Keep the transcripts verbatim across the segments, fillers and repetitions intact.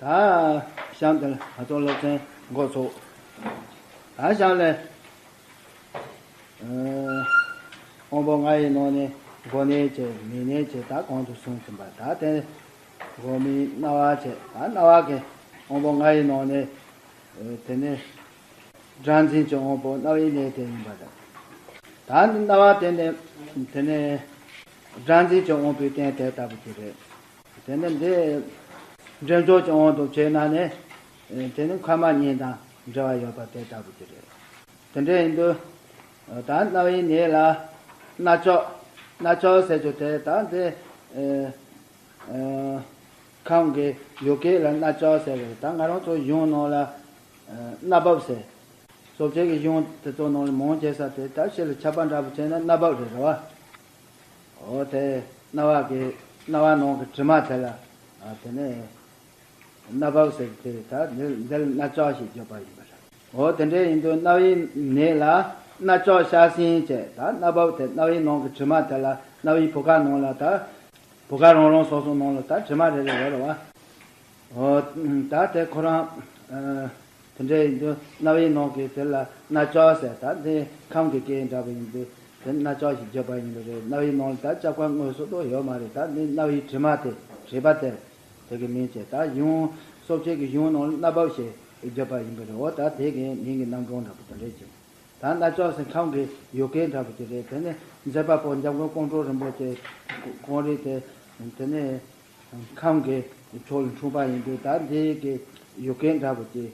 ད་གཤམ་དེ་ལ་ང་ཚོ་སློབ་ཚན་འགོ་ཚུགས། ད་གཤམ་ལ་ཨ་དབང་པོ་ལྔ་ཡི་ནང་ནས་མགོ་ནད་བྱས། མིག་ནད་བྱས། ད་གོང་དུ་གསུངས་ཟིན་པ། ད་དེ་མགོ་མིག་རྣ་བ་བྱས། ད་རྣ་བ་གི་དབང་པོ་ལྔ་ཡི་ནང་ནས་ཨ་དེ་ནས་སྒྲ་འཛིན་གྱི་དབང་པོ་རྣ་བའི་ནད་དེ་ཡིན་པ་རེད། ད་འདི་རྣ་བ་དེ་ནས་དེ་ནས་སྒྲ་འཛིན་གྱི་དབང་པོའི་རྟེན་དེ་ལྟ་བུ་ཅིག་རེད། དེ་ནས་འདི་འདྲེན་འཇོག་གི་དབང་དུ་བྱས་ན་ནི། དེ་ནི་མཁལ་མ་གཉིས་དང་འབྲེལ་བ་ཡོད་པ་དེ་ལྟ་བུ་ཅིག་རེད། དེ་འདྲ་ཡིན་དུས། ད་རྣ་བའི་ནད་ལ་རྣ་ལྕོག་རྣ་ལྕོག་ཟེར་རྒྱུ་དེ། ད་འདི་ཨ་ཨ་ཁམས་ཀྱི་ཡུལ་སྐད་ལ་རྣ་ལྕོག་ཟེར་བས། ད་ང་རང་ཚོ་གཞུང་ནང་ལ་ཨ་རྣ་བབས་ཟེར། སོ་བྱེད་ཀྱི་གཞུང་དེ་ཚོ་ནང་ལ་མང་ཆེ་ས་དེ། ད་ཕྱི་ལ་ཁྱབ་པ་འདྲ་པོ་བྱས་ན་རྣ་བབས་རེད། རེད་བ། འོ་དེ་རྣ་བ་གི་རྣ་བ་ནང་གི་དྲི་མ་དེ་ལ་ཨ་དེ་ནས་རྣ་བབས་ཟེར་དེ། ད་འདི་འདི་ལ་རྣ་ལྕོག་ཞེས་བརྗོད་པ་ཡིན་པ་རེད། འོ་དེ་འདྲ་ཡིན་དུས་རྣ་བའི་ནད་ལ་རྣ་ལྕོག་གཤགས་ཟིན་བྱས། ད་རྣ་བབས་དེ་རྣ་བའི་ནང་གི་དྲི་མ་དེ་ལ་རྣ་བའི་བུ་ག་ནང་ལ། ད་བུ་ག་རང་རང་སོ་སོ་ནང་ལ་ད་དྲི་མ་རེ་རེ་ཡོད་རེད་བ། འོ་ད་དེ་ཁོ་རང་ཨ་དེ་འདྲ་ཡིན་དུས་རྣ་བའི་ནང་གི་དེ་ལ་རྣ་ལྕོག་ཟེར། ད་འདི་ཁམས་ཀྱི་སྐད་འདྲ་པོ་ཡིན་དུས་དེ་རྣ་ལྕོག་ཞེས་བརྗོད་པ་ཡིན་པ་རེད། རྣ་བའི་ནང་ལ་ད་ལྕགས་པ་དངོས་སུ་ཏོ་ཡོད་མ་རེད། ད་འདི་རྣ་བའི་དྲི་མ་དེ། དྲི་མ་དེ་དེ་གི་མིང་བྱས། ད་གཞུང་སོ་བྱེད་ཀྱི་གཞུང་ནང་ལ་རྣ་བབས་ཞེས་བརྗོད་པ་ཡིན་པ་རེད། འོ་ད་དེ་གི་མིང་གི་རྣམ་གྲངས་འདྲ་པོ་དེ་འདྲ་ཅིག། ད་རྣ་ལྕོག་ཟེར་ཁམས་ཀྱི་ཡུལ་སྐད་འདྲ་པོ་དེ་རེད། དེ་ནས་མཛད་པ་པོ་འཇམ་མགོན་ཀོང་སྤྲུལ་རིན་པོ་ཆེ་ཁོང་རེད་དེ། དེ་ནས་ཁམས་ཀྱི་ཕྱོགས་ལ་འཁྲུངས་པ་ཡིན་དུས། ད་འདི་གི་ཡུལ་སྐད་འདྲ་པོ་དེ་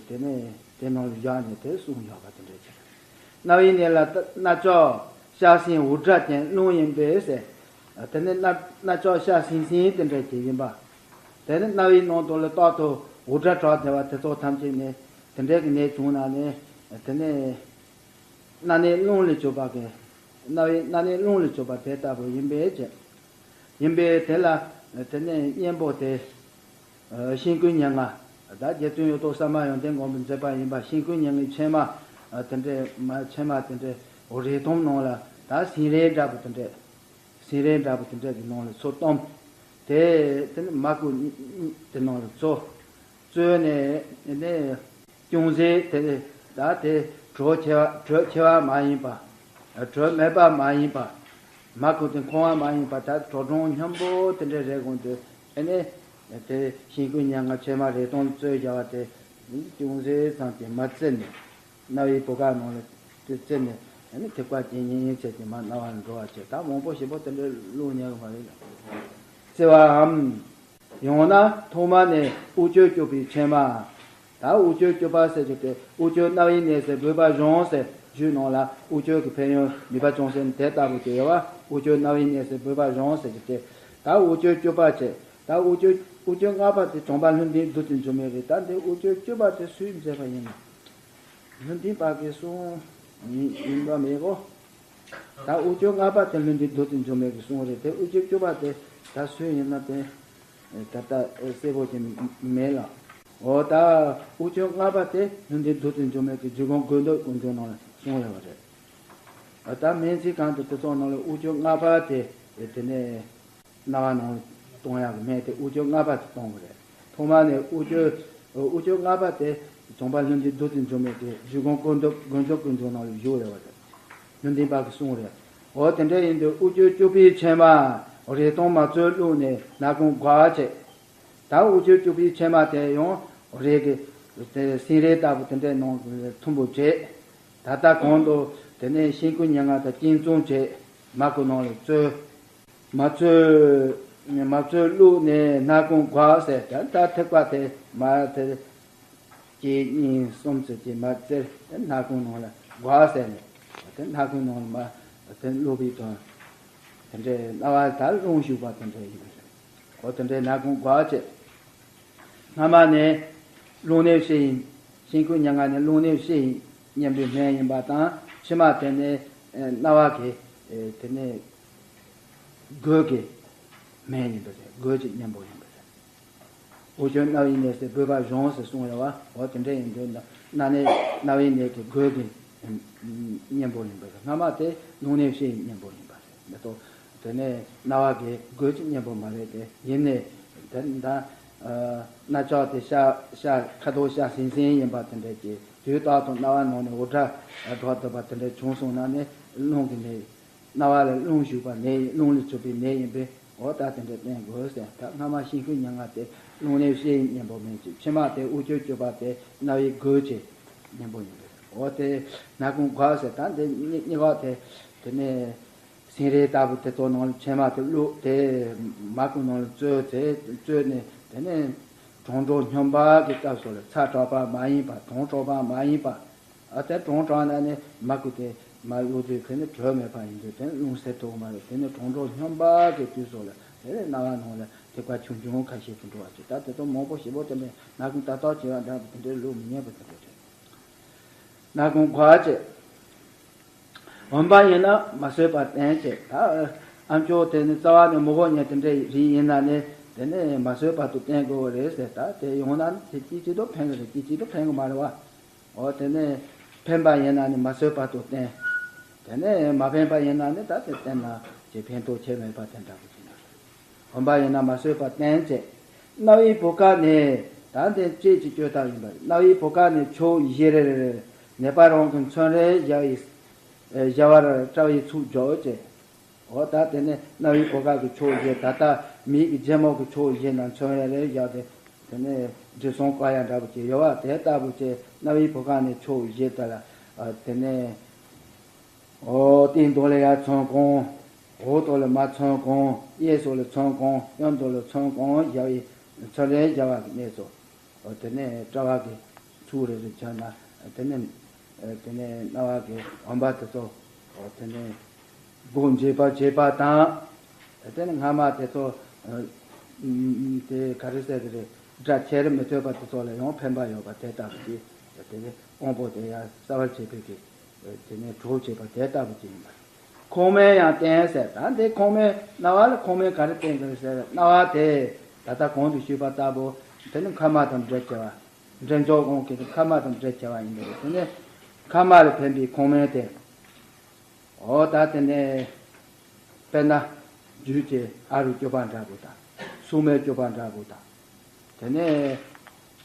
དེ་ནས་དེ་ནང་ལ་བཞག་ནས་དེ་གསུངས་ཡོད་པ་དེ་འདྲ་ཅིག། རྣ་བའི་ནད་ལ་རྣ་ལྕོག་གཤགས་ཟིན་འུར་སྒྲ་ཅན་རླུང་ཡིན་པས་ཟེར། དེ་ནས་རྣ་རྣ་ལྕོག་གཤགས་ཟིན་ཟིན་དེ་འདྲ་ཅིག་ཡིན་པ། དེ་ནས་རྣ་བའི་ནང་དུ་ལ་རྟག་ཏུ་འུར་སྒྲ་གྲགས་བསྡད་པ་དེ་ཚོ་ཐམས་ཅད་ནི་དེ་འདྲའི་གི་ནད་བྱུང་ན་ནི། དེ་ནས་རྣ་ནད་རླུང་ལས་གྱུར་པ་གི། རྣ་བའི་རྣ་ནད་རླུང་ལས་གྱུར་པ་དེ་ལྟ་བུ་ཡིན་པས་ཀྱི། ཡིན་པས་དེ་ལ་དེ་ནས་གཉེན་པོ་དེ་ཤིང་ཀུན་ཉེར་ལྔ། ད་རྗེ་བཙུན་གཡུ་ཐོག་ཟ་མ་ཡོན་ཏན་མགོན་པོས་མཛད་པ་ཡིན་པ། ཤིང་ཀུན་ཉེར་ལྔའི་ཕྱེ་མ་དེ་འདྲས། མ་ཕྱེ་མ་དེ་འདྲས་རས་དོམ་ནང་ལ། ད་སིང་རས་འདྲ་པོ་དེ་འདྲས། སིང་རས་འདྲ་པོ་དེ་འདྲ་གི་ནང་ལ་ཚུར་བཏོན། དེ་དེ་ནི་མར་ཁུ་དེ་ནང་ལ་བཙོས། བཙོས་ནས་ནས་ཅུང་ཟད་དེ་ད་དེ་དྲོད་ཆེ་བ། དྲོད་ཆེ་བ་མ་ཡིན་པ། དྲོད་མེད་པ་མ་ཡིན་པ། མར་ཁུ་དེ་ཁོང་བ་མ་ཡིན་པ། ད་དྲོད་གྲང་སྙོམས་པོ་དེ་འདྲ་རེད་དགོས་འདུག། ཨ་ནི་དེ་ཤིང་ཀུན་ཉེར་ལྔ་ཕྱེ་མ་རས་དོམ་བཙོས་བཞག་པ་དེ་ཅུང་ཟད་ཙམ་གྱིས་མར་བཙིར་ནས། རྣ་བའི་བུ་ག་ནང་ལ་དེ་བཙིར་ནས། ཨ་ནི་ཐིགས་པ་གཅིག་གཉིས་ཙམ་གྱིས་མར་རྣ་བར་འགྲོ་བ་བྱས། ད་མང་པོ་ཞེ་པོ་དེ་འདྲའི་བླུགས་ཉན་གི་མ་རེད། བཙིར་བའམ། ཡང་ན་ཐོག་མ་ནས་དབུགས་ཆོས་སྐྱོབ་པའི་ཕྱེ་མ། ད་དབུགས་ཆོས་སྐྱོབ་པ་ཟེར་རྒྱུ་དེ། དབུགས་ཆོས་རྣ་བའི་ནད་སེལ་བོད་པ་གཞུང་ཟེར་རྒྱུ་ནང་ལ་དབུགས་ཆོས་ཀྱི་ཕན་ཡོན་ནུས་པ་ཅུང་ཟད་དེ་ལྟ་བུ་དེ་ཡོད་པ། དབུགས་ཆོས་རྣ་བའི་ནད་སེལ་བོད་པ་གཞུང་ཟེར་རྒྱུ་དེ། ད་དབུགས་ཆོས་སྐྱོབ་པ་བྱས། ད་དབུགས་ཆོས། དབུགས་ཆོས་ལྔ་པ་དེ་བྱམས་པ་ལྷུན་སྡིངས་རྡུལ་དུ་འཇོམས་མི་རེད། ད་འདི་དབུགས་ཆོས་སྐྱོབ་པ་དེ་སུས་མཛད་པ་ཡིན་ན། ལྷུན་སྡིངས་པ་གིས་གསུངས་ཡིན་པ་མེད་གོ། ད་དབུགས་ཆོས་ལྔ་པ་དེ་ལྷུན་སྡིངས་རྡུལ་དུ་འཇོམས་མི་གིས་གསུངས་རེད་དེ། དབུགས་ཆོས་སྐྱོབ་པ་དེ་ད་སུ་ཡིན་ན་དེ་ད་ལྟ་གསལ་པོ་ཅིག་མེད་ལ། འོ་ད་དབུགས་ཆོས་ལྔ་པ་དེ་ལྷུན་སྡིངས་རྡུལ་དུ་འཇོམས་མི་གིས་འཇུག་སྒོམ་དགོས་འདོད་ཀུན་འབྱུང་ནང་ལ་གསུངས་ཡོད་པ་རེད། ད་སྨན་རྩིས་ཁང་དུ་དེ་ཚོ་ནང་ལ་དབུགས་ཆོས་ལྔ་པ་དེ་དེ་ནས། རྣ་བ་ནང་གཏོང་ཡག་གི་སྨན་དེ་དབུགས་ཆོས་ལྔ་པ་དེ་གཏོང་གི་རེད། ཐོག་མ་ནས་དབུགས་ཆོས། དབུགས་ཆོས་ལྔ་པ་དེ་བྱམས་པ་ལྷུན་སྡིངས་རྡུལ་དུ་འཇོམས་མི་གིས་འཇུག་སྒོམ་དགོས་འདོད་དགོས་འདོད་ཀུན་འབྱུང་ནང་ལ་བཞུགས་ཡོད་པ་རེད། ལྷུན་སྡིངས་པ་གིས་གསུངས་རེད། འོ་དེ་འདྲ་ཡིན་དུས་དབུགས་ཆོས་སྐྱོབ་པའི་ཕྱེ་མ་རས་དོམ་མ་བཙོས་བླུགས་ནས་སྣ་ཁུང་སྒོག་བྱས། ད་དབུགས་ཆོས་སྐྱོབ་པའི་ཕྱེ་མ་དེ་ཡང་རས་ཀྱི་དེ་སིང་རས་ལྟ་བུ་དེ་འདྲའི་ནང་གི་ཐུམ་བུ་བྱས། ད་ལྟ་གོང་དུ་དེ་ནས་ཤིང་ཀུན་ཉེར་ལྔ་དང་སྐྱིན་བཙུམ་བྱས། མར་ཁུ་ནང་ལ་བཙོས། མ་བཙོས། མ་བཙོས་བླུགས་ནས་སྣ་ཁུང་སྒོག་ཟེར། ད་ལྟ་ཐིགས་པ་དེ་མར་དེ་གཅིག་གཉིས་གསུམ་ཙམ་གྱིས་མར་བཙིར། སྣ་ཁུང་ནང་ལ་སྒོག་ཟེར་ནས། དེ་སྣ་ཁུང་ནང་ལ་མར་དེ་བླུགས་པའི་དོན། དེ་འདྲའི་རྣ་བ་ད་རླུང་ཞུགས་པ་དེ་འདྲ་ཡིན་པ་རེད། འོ་དེ་འདྲའི་སྣ་ཁུང་སྒོག་བྱས། སྔ་མ་ནས་རླུང་ནད་ཕྱི་ཡི། ཤིང་ཀུན་ཉེར་ལྔ་ནི་རླུང་ནད་ཕྱི་ཡི་གཉེན་པོའི་སྨན་ཡིན་པ་དང་། ཕྱི་མ་དེ་ནི་རྣ་བ་གི་དེ་ནི་སྒོས་ཀྱི་སྨན་ཡིན་པ་རེད། སྒོས་ཀྱི་གཉེན་པོ་ཡིན་པ་རེད། དབུགས་ཆོས་རྣ་བའི་ནད་སེལ་བོད་པ་གཞུང་ཟེར་གསུངས་ཡོད་པ། འོ་དེ་འདྲ་ཡིན་དུས་རྣ་ནད་རྣ་བའི་ནད་ཀྱི་སྒོས་ཀྱི་གཉེན་པོ་ཡིན་པ་རེད། སྔ་མ་དེ་རླུང་ནད་ཕྱི་ཡི་གཉེན་པོ་ཡིན་པ་རེད་མ་གཏོགས། དེ་ནས་རྣ་བ་གི་སྒོས་ཀྱི་གཉེན་པོ་མ་རེད་དེ། ཡིན་ནའི་དེ་ད་ རྣ་ལྕགས་དེ་ཤ་ཤ་ཁ་དོག་ཤ་སིང་སིང་ཡིན་པ་དེ་འདྲ་གྱི་དུས་རྟག་ཏུ་རྣ་བ་ནང་ནས་འུར་སྒྲ་སྒྲོག་བསྡད་པ་དེ་འདྲ་བྱུང་སོང་ན་ནི་རླུང་གི་ནད། རྣ་བ་ལ་རླུང་ཞུགས་པ་ནད་ཡིན། རླུང་ལས་གྲུབ་པའི་ནད་ཡིན་པས། འོ་ད་དེ་འདྲ་བསྟེན་དགོས་ཟེར། ད་སྔ་མ་ཤིང་ཁུ་ཉེར་ལྔ་དེ་རླུང་ནད་བཤལ་ཡི་གཉེན་པོ་མིན་གྱི། ཕྱི་མ་དེ་དབུགས་ཆད་གཅོད་པ་དེ་རྣ་བའི་སྒོ་གི་གཉེན་པོ་ཡིན་པས། འོ་དེ་སྣ་ཁུང་སྒོ་ཟེར། ད་འདི་སྙི་སྙི་ག་དེ་དེ་ནས་སེང་རས་ལྟ་བུ་དེ་ཚོ་ནང་ལ་ཕྱེ་མ་དེ་བླུགས་དེ་མར་ཁུ་ནང་ལ་བཙོས་ཚེ་བཙོས་ནས་དེ་ནས་གྲང་དྲོ་སྙོམས་པ་གི་སྐབས་སུ་ལ་ཚ་དྲག་པ་མ་ཡིན་པ། གྲང་དྲག་པ་མ་ཡིན་པ། ཨ་དེ་གྲང་དྲགས་ན་ནི་མར་ཁུ་དེ་མར་བླུགས་དུས་དེ་ནི་དྲོད་མེད་པ་ཡིན་དུས་དེ་ནི་རླུང་སེལ་ཐུབ་མ་རེད། དེ་ནི་གྲང་དྲོ་སྙོམས་པ་གི་དུས་སུ་ལ་དེ་ནི་རྣ་བ་ནང་ལ་ཐིགས་པ་ཆུང་ཆུང་ཁ་ཤས་ཀྱིས་འགྲོ་བ་ཅིག་ད་དེ་ཚོ་མང་པོ་ཞེ་པོ་དེ་འདྲ་སྣ་ཁུང་ཏག་ཏག་བྱེད་པ་འདྲ་པོ་དེ་འདྲའི་ལུགས་མི་ཉན་པ་དེ་འདྲ་རེད། སྣ་ཁུང་སྒོ་ཕྱེ། འོན་པ་ཡིན་ན་མ་ཟོས་པར་བསྟེན་ཅེས། ད་ཨ་མཆོག་དེ་ནི་རྩ་བ་ནས་མི་དགོས་མཁན་དེ་འདྲའི་རིགས་ཡིན་ན་ནི་དེ་ནི་མ་ཟོས་བར་དུ་བསྟེན་དགོས་པ་རེད་ཟེར། ད་དེ་ཡོང་ན་ནི་དེ་སྐྱིད་སྐྱིད་དུ་ཕན་གི་རེད། སྐྱིད་སྐྱིད་དུ་ཕན་གི་མ་རེད་བ། འོ་དེ་ནས་ཕན་པ་ཡིན་ན་ནི་མ་ཟོས་བར་དུ་བསྟེན། དེ་ནས་མ་ཕན་པ་ཡིན་ན་ནི་ད་དེ་བསྟེན་ན་ཅི་ཕན་ཐོགས་ཆེ་མེད་པ་དེ་འདྲ་པོ་ཅིག་ཡོད་རེད། འོན་པ་ཡིན་ན་མ་ཟོས་པར་བསྟེན་ཅེས། རྣ་བའི་བུ་ག་ནས། ད་འདི་ལྕེ་གི་གཅོད་སྟངས་ཡིན་པ་རེད། རྣ་བའི་བུ་ག་ནས་ཆུ་བོ་བཞི་རེ་རེ་རེ་ནད་པ་རང་གི་མཚོན་རེ་བཞག་ཡི་བཞག་པར་སྐྲ་བའི་ཚུགས་འཇོག་ཅེས། འོ་ད་དེ་ནས་རྣ་བའི་བུ་ག་གི་ཆུ་བོ་བཞི། ད་ལྟ་མིག་གི་རྗེས་མ་གི་ཆུ་བོ་བཞི་ན་མཚོན་རེ་རེ་བཞག་སྟེ་དེ་ནས་དྲི་བསུང་བཀག་ཡ་འདྲ་པོ་ཅིག་ཡོད་པ་དེ་ལྟ་བུ་ཅིག་རྣ་བའི་བུ་ག་ནས་ཆུ་བོ་བཞི་དེ་ལ་དེ་ནས། འོ་སྟེང་དུ་ལ་ཡར་ཚོན་གང་། འོག་ཏུ་ལ་མར་ཚོན་གང་། གཡས་སུ་ལ་ཚོན་གང་། གཡོན་དུ་ལ་ཚོན་གང་བཞག་པའི་མཚོན་རེ་བཞག་པ་གི་གནས་སུ། འོ་དེ་ནས་སྐྲ་བ་གི་ཚུགས་རེ་རེ་བྱས་ན་དེ་ནས་དེ་ནས་རྣ་བ་གི་འོན་པ་དེ་ཚོ་འོ་དེ་ནས་སྒོ་འབྱེད་པ་བྱེད་པ་དང་། དེ་ནས་སྔ་མ་དེ་ཚོ་དེ་ག་རེ་ཟེར་གི་རེད། སྒྲ་ཆེར་མི་ཐོས་པ་དེ་ཚོ་ལ་ཡང་ཕན་པ་ཡོད་པ་དེ་ལྟ་བུ་ཅིག་དེ་ནས་དབང་པོ་དེ་ཡར་གསལ་བར་བྱེད་པའི་གི་དེ་ནས་གྲོགས་བྱེད་པ་དེ་ལྟ་བུ་ཅིག་ཡིན་པ་རེད། ཁོག་སྨད་ཡང་བསྟེན་ཟེར། ད་འདི་ཁོག་སྨད་རྣ་བ་ལ་ཁོག་སྨད་ག་རེ་བསྟེན་དགོས་ཟེར། རྣ་བ་དེ་ད་ལྟ་གོང་དུ་ཞུས་པ་ལྟ་བུ་དེ་ནི་མཁལ་མ་དང་འབྲེལ་བྱ་བ། འབྲས་ལྗོངས་གོང་གི་དེ་མཁལ་མ་དང་འབྲེལ་བྱ་བ་ཡིན་པ་རེད། དེ་ནི་མཁལ་མ་ལ་ཕན་པའི་ཁོག་སྨད་དེ། འོ་ད་དེ་ནས་དཔེར་ན་རྒྱུད་ཀྱི་ཨ་རུ་སྐྱོབ་པ་འདྲ་པོ་དང་། སྲུང་མའི་སྐྱོབ་པ་འདྲ་པོ་དང་། དེ་ནས་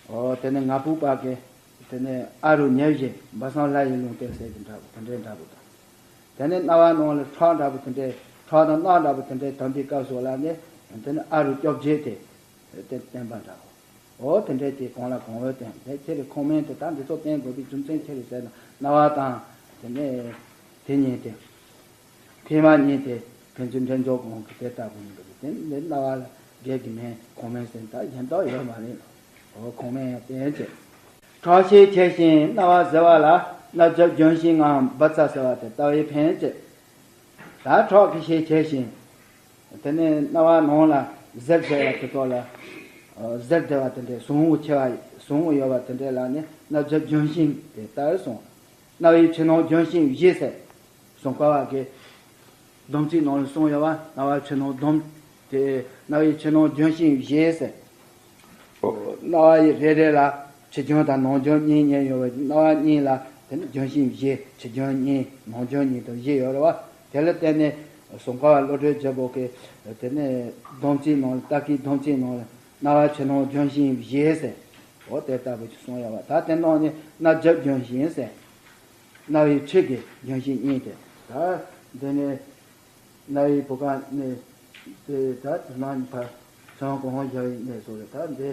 འོ་དེ་ནས་ང་ཕོད་པ་གི་དེ་ནས་ཨ་རུ་ཉེར་བཞི་སྦ་གསང་ལྷ་ཡི་ལུང་བསྟན་ཟེར་གྱི་འདྲ་པོ་དེ་འདྲའི་འདྲ་པོ་དང་། དེ་ནས་རྣ་བ་ནང་ལ་ཁྲག་འདྲ་པོ་དེ་འདྲའི་ཁྲག་དང་རྣག་འདྲ་པོ་དེ་འདྲའི་དམ་པའི་སྐབས་སུ་ལ་ནི་དེ་ནས་ཨ་རུ་སྐྱོབ་བྱེད་དེ་དེ་བསྟེན་པ་འདྲ་པོ། འོ་དེ་འདྲའི་དེ་གང་ལ་གང་འོས་བསྟེན་དེ་ཁྱེད་རེ་ཁོག་སྨད་དེ་ད་འདི་ཚོ་བསྟེན་དགོས་པའི་རྒྱུ་མཚན་ཁྱེད་རེ་ཟེར་ན་རྣ་བ་དང་དེ་ནས་དེ་གཉིས་དེ། མཁལ་མ་གཉིས་དེ་ཕན་ཚུན་འབྲེལ་འཇོག་གོང་གི་དེ་ལྟ་བུ་ཡིན་པ་རེད། དེ་འདི་རྣ་བ་ལ་རྒྱལ་གྱི་མིན་ཁོག་སྨད་ཟེར་ད་གཞན་དག་ཡོད་མ་རེད། འོ་ཁོག་སྨད་ཡང་བསྟེན་བྱས། ཁྲག་ཤས་ཆེ་ཞིང་རྣ་བ་གཟེར་བ་ལ་སྣ་རྒྱབ་ལྗོན་ཤིང་ངམ་བ་ཚྭ་ཟེར་བ་དེ་ལྟ་བུའི་ཕན་བྱེད། ད་ཁྲག་གི་ཤས་ཆེ་ཞིང་། དེ་ནས་རྣ་བ་ནང་ལ་གཟེར་བྱེད་པ་དེ་ཚོ་ལ། གཟེར་བདེ་བ་དེ་འདྲའི་ཟུངས་པོ་ཆེ་བ་ཟུངས་པོ་ཡོད་པ་དེ་འདྲའི་ལ་ནི་སྣ་རྒྱབ་ལྗོན་ཤིང་དེ་ལྟར་གསུངས། རྣ་བའི་ཕྱི་ནང་ལྗོན་ཤིང་བཞི་ཟེར། སུམ་ཀ་བ་གི་སྡོམ་ཚིག་ནང་ལ་གསུངས་ཡོད་པ། རྣ་བ་ཕྱི་ནང་སྡོམ་དེ་རྣ་བའི་ཕྱི་ནང་ལྗོན་ཤིང་བཞི་ཟེར། རྣ་བ་ཡི་རེ་རེ་ལ་ཕྱི་ལྗོན་དང་ནང་ལྗོན་གཉིས་གཉིས་ཡོད་པའི་རྣ་བ་གཉིས་ལ་དེ་ནི་ལྗོན་ཤིང་བཞི། ཕྱི་ལྗོན་གཉིས། ནང་ལྗོན་གཉིས་དང་བཞི་ཡོད་རེད་བ། དེ་ལ་བརྟེན་ནས་སུམ་ཀ་བ་བློ་གྲོས་རྒྱལ་པོ་གི་དེ་ནི་སྡོམ་ཚིག་ནང་ལ་ལྟ་སྐུལ་སྡོམ་ཚིག་ནང་ལ་རྣ་བ་ཕྱི་ནང་ལྗོན་ཤིང་བཞི་ཟེར། འོ་དེ་ལྟ་བུ་ཅིག་གསུངས་ཡོད་པ། ད་དེ་ནང་ནས་སྣ་རྒྱབ་ལྗོན་ཤིང་ཟེར། རྣ་བའི་ཕྱི་གི་ལྗོན་ཤིང་གཉིས་དེ། ད་འདི་ནས་རྣ་བའི་བུ་ག་ནས་དེ་ད་དེ་ནང་ཕར་ཚོན་གང་བཞག་ཡིན་ནས་སོ་རེད། ད་འདི་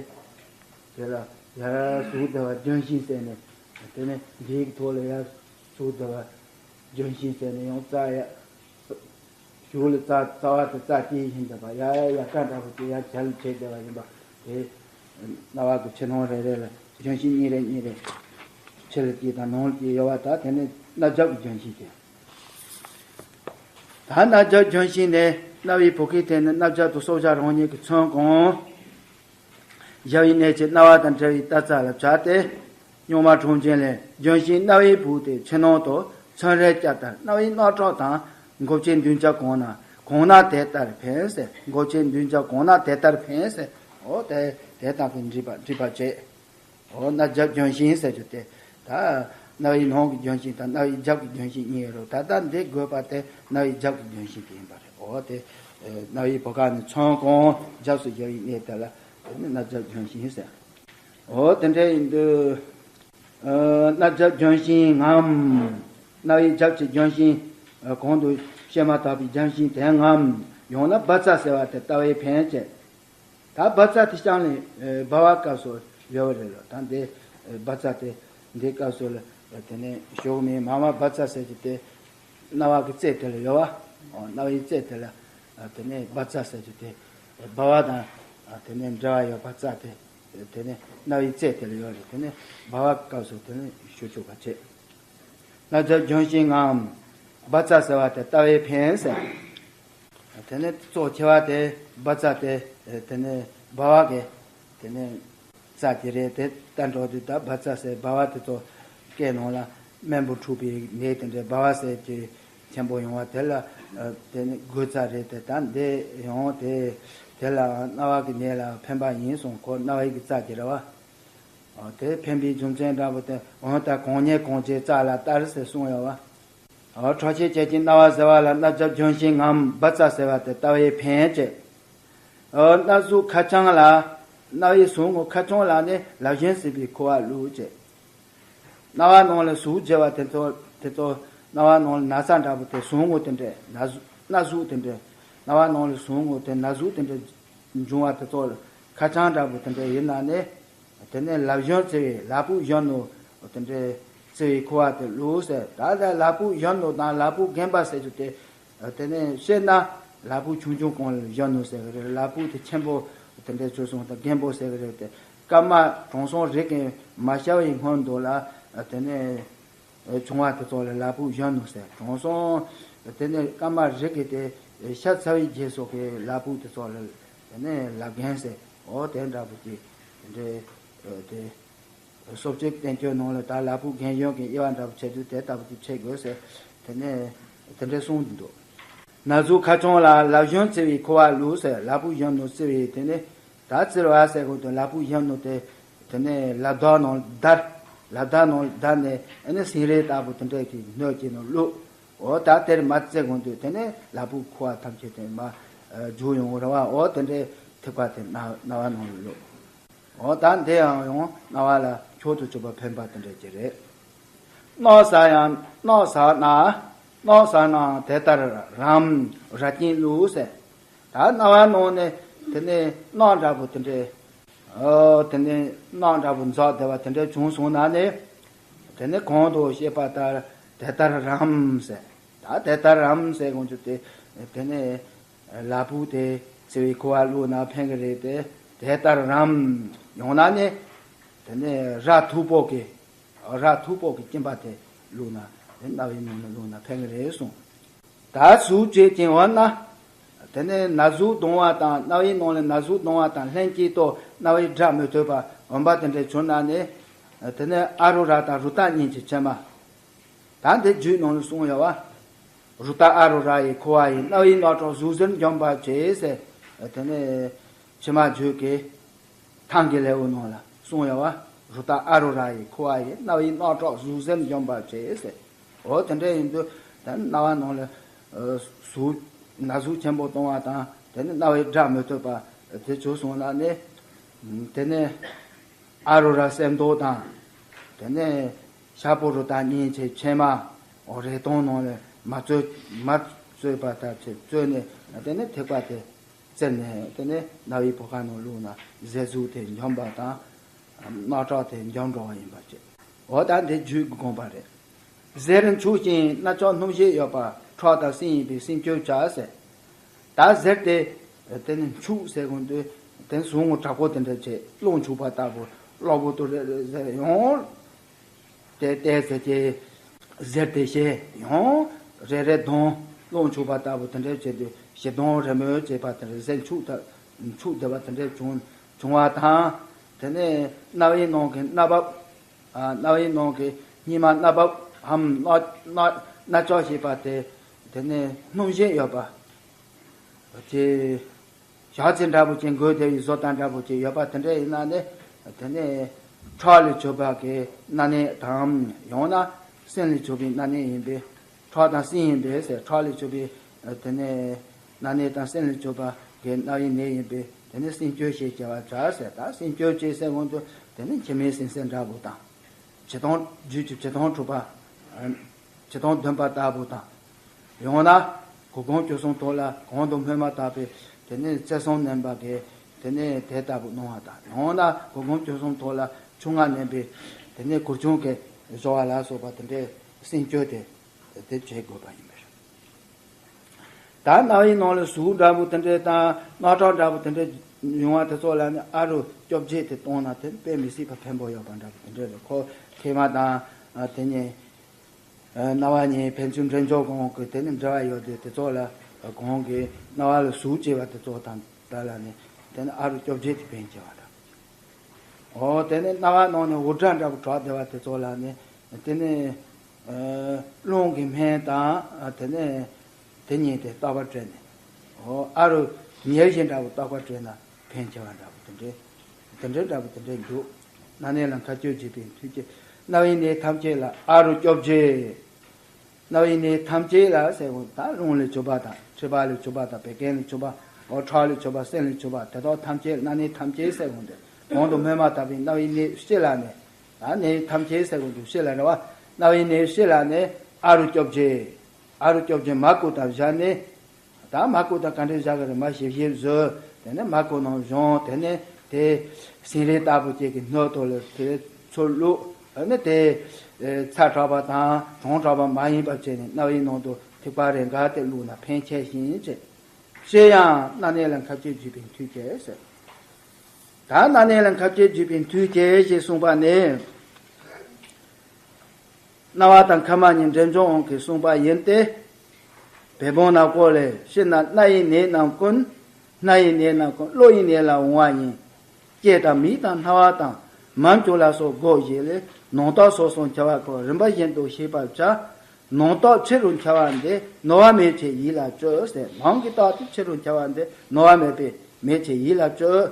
དེ་ལ་ཡར་ཟུག་བདེ་བ་ལྗོན་ཤིང་ཟེར་ནས་དེ་ནས་འདིའི་ཐོག་ལ་ཡར་ཟུག་བདེ་བ་ལྗོན་ཤིང་ཟེར་ནས་ཡང་རྩ་ཡ། གཞུག་ལ་རྩ་རྩ་བ་དེ་རྩ་དེའི་བཞིན་དུ་བ་ཡ་ཡ་ཡ་ཀ་འདྲ་པོ་དེ་ཡ་བྱ་ལ་བྱེད་བདེ་བ་ཡིན་པ་དེ། རྣ་བ་གི་ཕྱི་ནང་རེ་རེ་ལ་ལྗོན་ཤིང་གཉིས་རེ་གཉིས་རེ། ཕྱི་ལ་དེ་དང་ནང་ལ་དེ་ཡོད་པ། ད་དེ་ནི་སྣ་རྒྱབ་ཀྱི་ལྗོན་ཤིང་དེ། ད་སྣ་རྒྱབ་ལྗོན་ཤིང་ནི་རྣ་བའི་བུ་གའི་ཐད་ནས་སྣ་རྒྱབ་ཏུ་སྲོག་ཆགས་རང་ཉིད་ཀྱི་ཚོན་གང་བཞག་པའི་གནས་ཀྱི་རྣ་བ་དང་འབྲེལ་བའི་ལྟ་རྩ་ལ་བྱ་སྟེ། རྙོག་མ་གྲོང་ཆེན་ལས། ལྗོན་ཤིང་རྣ་བའི་བུ་སྟེ་ཕྱི་ནང་དུ་ཚོན་རེ་བསྐྱབས་ལྟར། རྣ་བའི་རྣག་ཁྲག་དང་མགོ་ཆེན་མདུན་རྒྱབ་གང་ན་གང་ན་དེ་ལྟར་ཕན་ཟེར། མགོ་ཆེན་མདུན་རྒྱབ་གང་ན་དེ་ལྟར་ཕན་ཟེར། འོ་དེ་དེ་དག་གི་འགྲིག་པ་འགྲིག་པ་བྱེད། འོ་སྣ་རྒྱབ་ལྗོན་ཤིང་ཟེར་རྒྱུ་དེ། ད་རྣ་བའི་ནང་གི་ལྗོན་ཤིང་དང་རྣ་བའི་རྒྱབ་ཀྱི་ལྗོན་ཤིང་གཉིས་ཡོད་རེད། ད་ལྟ་འདི་དགོས་པ་དེ་རྣ་བའི་རྒྱབ་ཀྱི་ལྗོན་ཤིང་དེ་ཡིན་པ་རེད། འོ་དེ་རྣ་བའི་བུ་ག་ནས་ཚོན་གང་རྒྱབ་སུ་བཞག་པའི་གནས་དེ་ལ། ནི་རྣ་རྒྱབ་ལྗོན་ཤིང་ཟེར། འོ་དེ་འདྲ་ཡིན་དུས། ཨ། རྣ་རྒྱབ་ལྗོན་ཤིང་ངམ། རྣ་བའི་རྒྱབ་ཀྱི་ལྗོན་ཤིང་། ཨ། གོང་དུ་བཤད་མ་ཐག་པའི་ལྗོན་ཤིང་དེ་ངམ། ཡང་ན་བཛྲ་ཟེར་བ་དེ་ལྟ་བའི་ཕན་བྱེད། ད་བཛྲ་དེ་བྱང་ལས། ཨ། བྷ་བ་སྐབས་སུ་ཡོད་པ་རེད་ལ། ད་འདི། ཨ། བཛྲ་དེ་འདི་སྐབས་སུ་ལ། ཨ། དེ་ནས་ཞུགས་མིན་མ་མ་བཛྲ་ཟེར་གྱི་དེ། རྣ་བ་གི་རྩེ་དེ་ལ་ཡོད་པ། ཨོ། རྣ་བའི་རྩེ་དེ་ལ། ཨ། དེ་ནས་བཛྲ་ཟེར་གྱི་དེ། ཨ། བྷ་བ་དང་། ཨ། དེ་ནས་འབྲེལ་བ་ཡོད་པ་བཛྲ་དེ། དེ་ནས་རྣ་བའི་རྩེ་དེ་ལ་ཡོད་རེད། དེ་ནས་བྷ་བ་སྐབས་སུ་དེ་ནས་ཞུགས་ཆོག་པ་བྱེད། རྣ་རྒྱབ་ལྗོན་ཤིང་ངམ། བཛྲ་ཟེར་བ་དེ་ལྟ་བའི་ཕན་ཟེར། དེ་ནས་གཙོ་ཆེ་བ་དེ་བཛྲ་དེ། དེ་ནས་བྷ་བ་གི། དེ་ནས་བཛྲ་དེ་རེད། དེ་ལྟ་འགྲོ་དུས་ད་བཛྲ་ཟེར་བྷ་བ་དེ་ཚོ་སྐད་ནང་ལ་རྨེན་བུ་འཁྲུགས་པའི་ནད་དེ་འདྲའི་བྷ་བ་ཟེར་གྱི་ཆེན་པོ་ཡོང་བ་དེ་ལ། ཨ། དེ་ནི་གོས་རྩ་རེད་དེ། ད་འདི་ཡང་དེ། དེ་ལ་རྣ་བ་གི་ནད་ལ་ཕན་པ་ཡིན་གསུངས། ཁོ་རྣ་བའི་གི་རྩ་དེ་རེད་པ། ཨ། དེ་ཕན་པའི་རྒྱུ་མཚན་འདྲ་པོ་དེ། འོན་ཏེ་གང་ཉལ་གང་བྱེད་རྩ་ལ་ལྟར་ཟེར་གསུངས་ཡོད་པ། ཨ། འཕྲོག་བྱེད་ཅན་གྱི་རྣ་བ་ཟེར་བ་ལ་རྣ་རྒྱབ་ལྗོན་ཤིང་ངམ་བཛྲ་ཟེར་བ་དེ་ལྟ་བའི་ཕན་བྱེད། ཨ། རྣ་ཟུག་ཁ་བྱང་ལ། རྣ་བའི་ཟུག་རྔུ་ཁ་བྱང་ལ་ནི་ལབ་གཞོན་བྱེད་པའི་ཁུ་བ་བླུགས་བྱེད། རྣ་བ་ནང་ལ་ཟུག་བྱེད་པ་དེ་ཚོ། དེ་ཚོ་རྣ་བ་ནང་ལ་ན་ཚ་འདྲ་པོ་དེ། ཟུག་རྔུ་དེ་འདྲ། ན་ཟུག་རྣ་ཟུག་དེ་འདྲ། རྣ་བ་ནང་ལ་ཟུག་རྔུ་དེ་ན་ཟུག་དེ་འདྲ་འབྱུང་བ་དེ་ཚོ་ཁ་བྱང་འདྲ་པོ་དེ་འདྲ་ཡིན་ན་ནི། དེ་ནས་ལབ་གཞོན་བྱེད་པའི། ལ་ཕུག་གཞོན་ནུ་དེ་འདྲ་བྱེད་པའི་ཁུ་བ་དེ་བླུགས་ཟེར། ད་ལྟ་ལ་ཕུག་གཞོན་ནུ་དང་ལ་ཕུག་རྒན་པ་ཟེར་རྒྱུ་དེ། དེ་ནས་བཤད་ན་ལ་ཕུག་ཆུང་ཆུང་གང་ལ་གཞོན་ནུ་ཟེར་གི་རེད། ལ་ཕུག་དེ་ཆེན་པོ་དེ་འདྲ་བྱུང་སོང་དང་རྒན་པོ་ཟེར་གི་རེད་དེ། སྐར་མ་དྲང་སྲོང་རིགས་ཀྱི་མ་ཤར་བའི་སྔོན་དུ་ལ། དེ་ནས་བྱུང་བ་དེ་ཚོ་ལ་ལ་ཕུག་གཞོན་ནུ་ཟེར། དྲང་སྲོང་དེ་ནས་སྐར་མ་རིགས་ཀྱི་དེ་ཤར་ཚར་བའི་རྗེས་སུ་གི་ལ་ཕུག་དེ་ཚོ་ལ་དེ་ནས་ལབ་རྒན་ཟེར། འོ་དེ་འདྲ་པོ་ཅིག་དེ་འདྲའི་དེ། སོ་བཅོས་བསྟན་བཅོས་ནང་ལ་ད་ལ་ཕུག་རྒན་གཞོན་གྱི་དབྱེ་བ་འདྲ་པོ་བྱེད་དུས་དེ་ལྟ་བུ་དེ་བྱེད་དགོས་ཟེར། དེ་ནས་དེ་འདྲའི་གསུངས་འདུག་ན་ཟུག་ཁ་བྱང་ལ་ལབ་གཞོན་བྱེད་པའི་ཁུ་བ་བླུགས་ཟེར། ལ་ཕུག་གཞོན་ནུ་བྱེད་པའི་དེ་ནས། ད་བྱེད་པ་ཟེར་དགོས་དུས་ལ་ཕུག་གཞོན་ནུ་དེ། དེ་ནས་ལབ་རྡོལ་ནང་བརྡར། ལབ་རྡོལ་ནང་བརྡར་ནས། ཨ་ནི་སིང་རེ་ལྟ་བུ་དེ་འདྲ་གི་སྣོད་ཀྱི་ནང་བླུགས། འོ་ད་དེར་མར་བྱེད་དགོས་དུས་དེ་ནས་ལ་ཕུག་ཁུ་བ་ཐམས་ཅད་དེ་མར་རྒྱུ་ཡོང་རེད་པ། འོ་དེ་འདྲའི་ཐིགས་པ་དེ་རྣ་རྣ་བ་ནང་ལ་བླུགས། འོ་ད་འདི་ཡང་ཡང་རྣ་བ་ལ་མཆོག་ཏུ་གྱུར་པ་ཕན་པ་དེ་འདྲ་ཅིག་རེད། རྣག་ཟ་ཡང་རྣག་ཟ་ན། རྣག་ཟ་ནའང་དེ་ལྟར་རམ། ར་སྐྱེམས་བླུགས་ཟེར། ད་རྣ་བ་ནང་ནས་དེ་ནས་རྣག་འདྲ་པོ་དེ་འདྲ། ཨོ་དེ་ནས་རྣག་འདྲ་པོ་འཛག་བསྡད་པ་དེ་འདྲ་བྱུང་སོང་ན་ནི། དེ་ནས་གོང་དུ་བཤད་པ་ལྟར་དེ་ལྟར་རམ་ཟེར། ད་དེ་ལྟར་རམ་ཟེར་དགོས་རྒྱུ་དེ། དེ་ནས་ལ་ཕུག་དེ་བྱེད་པའི་ཁུ་བ་བླུགས་ན་ཕན་གི་རེད་དེ། དེ་ལྟར་རམ། ཡང་ན་ནི་དེ་ནས་ར་མཐུག་པོ་གི། ར་མཐུག་པོ་གི་སྐྱེམས་པ་དེ་བླུགས་ན། དེ་རྣ་བའི་ནང་ན་བླུགས་ན་ཕན་གི་རེད་གསུངས། ད་ཟུག་བཅད་ཅིང་འོན་ན། དེ་ནས་ན་ཟུག་ལྡང་བ་དང་རྣ་བའི་ནང་ལ་ན་ཟུག་ལྡང་བ་དང་ལྷན་ཅིག་ཏུ་རྣ་བའི་སྒྲ་མི་ཐོས་པ་འོན་པ་དེ་འདྲ་བྱུང་ན་ནི། དེ་ནས་ཨ་རུ་ར་དང་རུ་ཏ་གཉིས་ཀྱི་ཕྱེ་མ། ད་འདི་རྒྱུད་ནང་ལ་གསུངས་ཡོད་པ། རུ་ཏ་ཨ་རུ་ར་ཡི་ཁུ་བ་ཡིས། རྣ་བའི་རྣག་ཁྲག་ཟུག་གཟེར་འཇོམས་པར་བྱེད་ཟེར། དེ་ནས་ཕྱི་མ་རྒྱུད་ཀྱི་ཐང་གི་ལེའུ་ནང་ལ་གསུངས་ཡོད་པ། རུ་ཏ་ཨ་རུ་ར་ཡི་ཁུ་བ་ཡིས། རྣ་བའི་རྣག་ཁྲག་ཟུག་གཟེར་འཇོམས་པར་བྱེད་ཟེར། འོ་དེ་འདྲ་ཡིན་དུས་ད་རྣ་བ་ནང་ལ་ཟུག་ན་ཟུག་ཆེན་པོ་གཏོང་བ་དང་། དེ་ནས་རྣ་བའི་སྒྲ་མི་ཐོས་པ་དེ་བྱུང་སོང་ན་ནི། དེ་ནས་ཨ་རུ་ར་གསེར་མདོག་དང་། དེ་ནས་ཤ་པོ་རུ་ཏ་གཉིས་ཀྱི་ཕྱེ་མ། འོ་རས་དུང་ནང་ལ་མ་བཙོས། མ་བཙོས་པ་ལྟར་བྱས་བཙོས་ནས། དེ་ནས་ཐིགས་པ་དེ་བཙིར་ནས། དེ་ནས་རྣ་བའི་བུ་ག་ནང་བླུགས་ན་གཟེར་ཟུག་དེ་འཇོམས་པ་དང་། རྣག་ཁྲག་དེ་འཇོམས་འགྲོ་བ་ཡིན་པ་བྱས། འོ་ད་འདི་རྒྱུད་ཀྱི་དགོངས་པ་རེད། གཟེར་འཁྱུག་ཅིང་རྣ་ལྕགས་སྣུམ་ཞིང་ཡོད་པ། ཁྲག་དང་སིལ་ཡིན་པས་སིམ་བཅུག་བྱ་ཟེར། ད་གཟེར་དེ་དེ་ནི་འཁྱུག་ཟེར་དགོས་འདུག་དེ་ཟུག་རྔུ་དྲག་པོ་དེ་འདྲ་བྱས། རླུང་འཁྱུག་པ་ལྟ་བུ་གློ་བུར་དུ་རེ་རེ་ཟེར་ཡང་དེ་བལྟས་ཟེར་གྱི། གཟེར་དེ་བཤད་ཡང་རེ་རེ་ལྡང་། རླུང་འཁྱུག་པ་ལྟ་བུ་དེ་འདྲ་བྱས་དུས་ཞེ་སྡང་རེ་མོས་བྱས་པ་དེ་འདྲ། གཟེར་འཁྱུག་ད་འཁྱུག་བསྡད་པ་དེ་འདྲ་བྱུང་བྱུང་བ་དང་། དེ་ནས་རྣ་བའི་ནང་གི་སྣ་བབས། ཨ། རྣ་བའི་ནང་གི་སྙིགས་མ་སྣ་བབས་འམ། རྣ་རྣ་རྣ་ལྕགས་ཞེས་པ་དེ། དེ་ནས་སྣུམ་ཞིང་ཡོད་པ། དེ་ཞག་ཚི་འདྲ་པོ་ཅིག་འགོས་བསྡད་པའི་བཟོ་ལྟ་འདྲ་པོ་ཅིག་ཡོད་པ་དེ་འདྲ་ཡིན་ན་ནི། དེ་ནས་ཁྲག་ལས་གྱུར་པ་གི་སྣ་ནད་དམ། ཡང་ན་སྲིན་ལས་གྱུར་པའི་སྣ་ནད་ཡིན་པས། ཁྲག་དང་སྲིན་ཡིན་པས་ཟེར། ཁྲག་ལས་གྱུར་པའི་དེ་ནས་སྣ་ནད་དང་སྲིན་ལས་གྱུར་པ་གི་རྣ་བའི་ནད་ཡིན་པས། དེ་ནས་སེམས་སྐྱོ་ཞེས་བྱ་བ་བྱ་ཟེར། ད་སེམས་སྐྱོ་ཅེས་ཟེར་གོང་དུ་དེ་ནས་འཆི་མེད་སེམས་གསལ་འདྲ་པོ་དང་། བྱི་དོང་རྒྱུད་ཀྱི་བྱི་དོང་དྲུག་པ། བྱི་དོང་བདུན་པ་ལྟ་བུ་དང་། ཡང་ན་གུར་གུམ་བཅུ་གསུམ་ཐོག་ལ་གོང་དུ་སྨོས་མ་ལྟ་བུའི་དེ་ནས་རྩེ་གསུམ་མནན་པ་གི་དེ་ནས་དེ་ལྟ་བུ་གནང་བ་དང་། ཡང་ན་གུར་གུམ་བཅུ་གསུམ་ཐོག་ལ་ཆུ་ལྔ་མནན་པའི་དེ་ནས་གུར་ཆུང་གི་བཟོ་བ་ལ་སོགས་པ་དེ་འདྲའི་སེམས་སྐྱོ་དེ་དེ་བྱེད་དགོས་པ་ཡིན་པས། ད་རྣ་བའི་ནང་ལ་ཟུག་འདྲ་པོ་དེ་འདྲས་དང་རྣག་ཁྲག་འདྲ་པོ་དེ་འདྲས་ཡོང་བ་དེ་ཚོ་ལ་ནི་ཨ་རུ་སྐྱོབ་བྱེད་དེ་གཏོང་ན་དེ་དཔེ་མི་སྲིད་པ་ཕན་པོ་ཡོད་པ་འདྲ་པོ་དེ་འདྲས་རེད། ཁོ་མཁལ་མ་དང་དེ་ནས་རྣ་བ་གཉིས་ཕན་ཚུན་འདྲེན་འཇོག་གོང་གི་དེ་ནི་འབྲེལ་བ་ཡོད་དེ་དེ་ཚོ་ལ་གོང་གི་རྣ་བ་ལ་ཟུག་བྱེད་པ་དེ་ཚོ་དང་ད་ལ་ནི་དེ་ནི་ཨ་རུ་སྐྱོབ་བྱེད་དེ་ཕན་བྱེད་པ་དང་། འོ་དེ་ནས་རྣ་བ་ནང་ནས་འུར་སྒྲ་འདྲ་པོ་གྲགས་བསྡད་པ་དེ་ཚོ་ལ་ནི་དེ་ནས་རླུང་གི་སྨན་དང་དེ་ནས་དེ་གཉིས་དེ་རྟག་པར་སྤྲད་ནས། འོ་ཨ་རུ་ཉེར་བཞི་འདྲ་པོ་རྟག་པར་སྤྲད་ན་ཕན་ཆེ་བ་འདྲ་པོ་དེ་འདྲའི་དེ་འདྲའི་འདྲ་པོ་དེ་འདྲའི་འདུག་རྣ་ནད་ལ་མཁའ་སྤྱོད་བྱེད་པའི་མཐུ་སྐྱེད། རྣ་བའི་ནད་ཐམས་ཅད་ལ་ཨ་རུ་སྐྱོབ་བྱེད། རྣ་བའི་ནད་ཐམས་ཅད་ལ་ཟེར་བ་ད་རླུང་ལས་བྱུང་བ་དང་མཁྲིས་པ་ལས་བྱུང་བ་དང་བད་ཀན་ལས་བྱུང་བ། འོ་ཁྲག་ལས་བྱུང་བ་སེན་ལས་བྱུང་བ་དེ་དག་ཐམས་ཅད་རྣ་ནད་ཐམས་ཅད་ཟེར་བ་འདི་གོང་དུ་སྨོས་མ་ལྟ་བུའི་རྣ་བའི་ནད་སྤྱི་ལ་ནི། ད་ནད་ཐམས་ཅད་ཟེར་བ་འདི་སྤྱི་ལ་རེད་བ། རྣ་བའི་ནད་སྤྱི་ལ་ནི་ཨ་རུ་སྐྱོབ་བྱེད། ཨ་རུ་སྐྱོབ་བྱེད་མར་ཁུ་དང་བཞག་ནས། ད་མར་ཁུ་དང་ག་འདྲས་བཞག་གི་རེད། མར་ཞིབ་ཞིབ་བཟོས། དེ་ནས་མར་ཁུ་ནང་བཞོན། དེ་ནས་དེ་སེང་རས་ལྟ་བུ་ཅིག་གི་སྣོད་དུ་ལ་དེ་ཚུར་བླུགས། ཨ་ནི་དེ་ཚ་དྲགས་པ་དང་གྲང་དྲགས་པ་མ་ཡིན་པ་བྱས་ནས་རྣ་བའི་ནང་དུ་ཐིགས་པ་རེ་འགའ་དེ་བླུགས་ན་ཕན་ཆེ་ཞིང་ཅེས། ཞེས་ཡང་རྣ་ནད་ལ་མཁའ་སྤྱོད་བྱེད་པའི་མཐུ་སྐྱེད་ཟེར། ད་རྣ་ནད་ལ་མཁའ་སྤྱོད་བྱེད་པའི་མཐུ་སྐྱེད་ཅེས་གསུངས་པ་ནི། རྣ་བ་དང་མཁལ་མ་གཉིས་འདྲེན་འཇོག་དབང་གིས་གསུངས་པ་ཡིན་ཏེ། བེ་བོང་ནག་པོ་ལས། ཕྱི་ན་རྣ་ཡི་ནད་རྣམས་ཀུན། སྣ་ཡི་ནད་རྣམས་ཀུན། གློ་ཡི་ནད་ལ་འོང་བ་ཡིན། ལྕེ་དང་མིག་དང་རྣ་བ་དང་མར་མཆུ་ལ་སོགས་སྒོ་བཞི་ལས། ནང་རྟགས་སོ་སོར་འཆར་བ་ཀུན། རིམ་པ་བཞིན་དུ་ཤེས་པར་བྱ། ནང་རྟགས་ཕྱི་རུ་འཆར་བ་འདི། ནོར་བ་མེད་ཕྱིར་ཡིད་ལ་བཅོལ་ཟེར། ནང་གི་རྟགས་དེ་ཕྱི་རུ་འཆར་བ་འདི་ནོར་བ་མེད་པས་མེད་ཕྱིར་ཡིད་ལ་བཅོལ།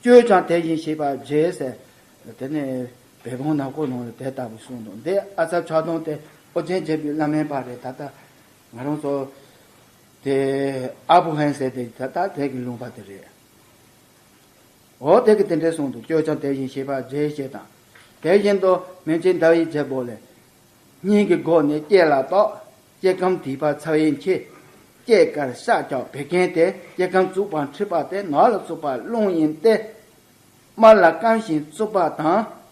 བཅོལ་ཀྱང་དེ་བཞིན་ཤེས་པར་བྱེད་ཟེར། དེ་ནས་བེ་བོང་ནག་པོ་ནང་ལ་དེ་ལྟ་བུ་གསུངས་འདུག་འདི་ཨ་ཙརྱག་གདོང་དེ་ཨོ་རྒྱན་རྒྱལ་པོའི་བླ་མའི་པར་རེད། ད་ལྟ་ང་རང་ཚོ་དེ་ཨ་བུ་ཧན་ཟེར་དེ་ད་ལྟ་དེ་གི་ལུང་པ་དེ་རེད། འོ་དེ་གི་དེ་འདྲའི་གསུངས་འདུག་བཅོལ་ཀྱང་དེ་བཞིན་ཤེས་པར་བྱེད་ཅེས་དང་། དེ་བཞིན་དུ་མན་ཆད་ཟླ་བའི་རྒྱལ་པོ་ལས། སྙིང་གི་སྒོ་ནས་སྐྱེ་ལ་བཏགས། སྐྱེ་ཁམས་དུད་པ་ཚ་བས་འཁྱེར། སྐྱེ་དཀར་ཤ་ཀྱང་བད་ཀན་ཏེ། སྐྱེ་ཁམས་བཙུགས་པ་མཁྲིས་པ་སྟེ། ནང་ལ་བཙུགས་པ་རླུང་ཡིན་ཏེ། དམར་ལ་སྐམ་ཞིང་བཙུགས་པ་དང་།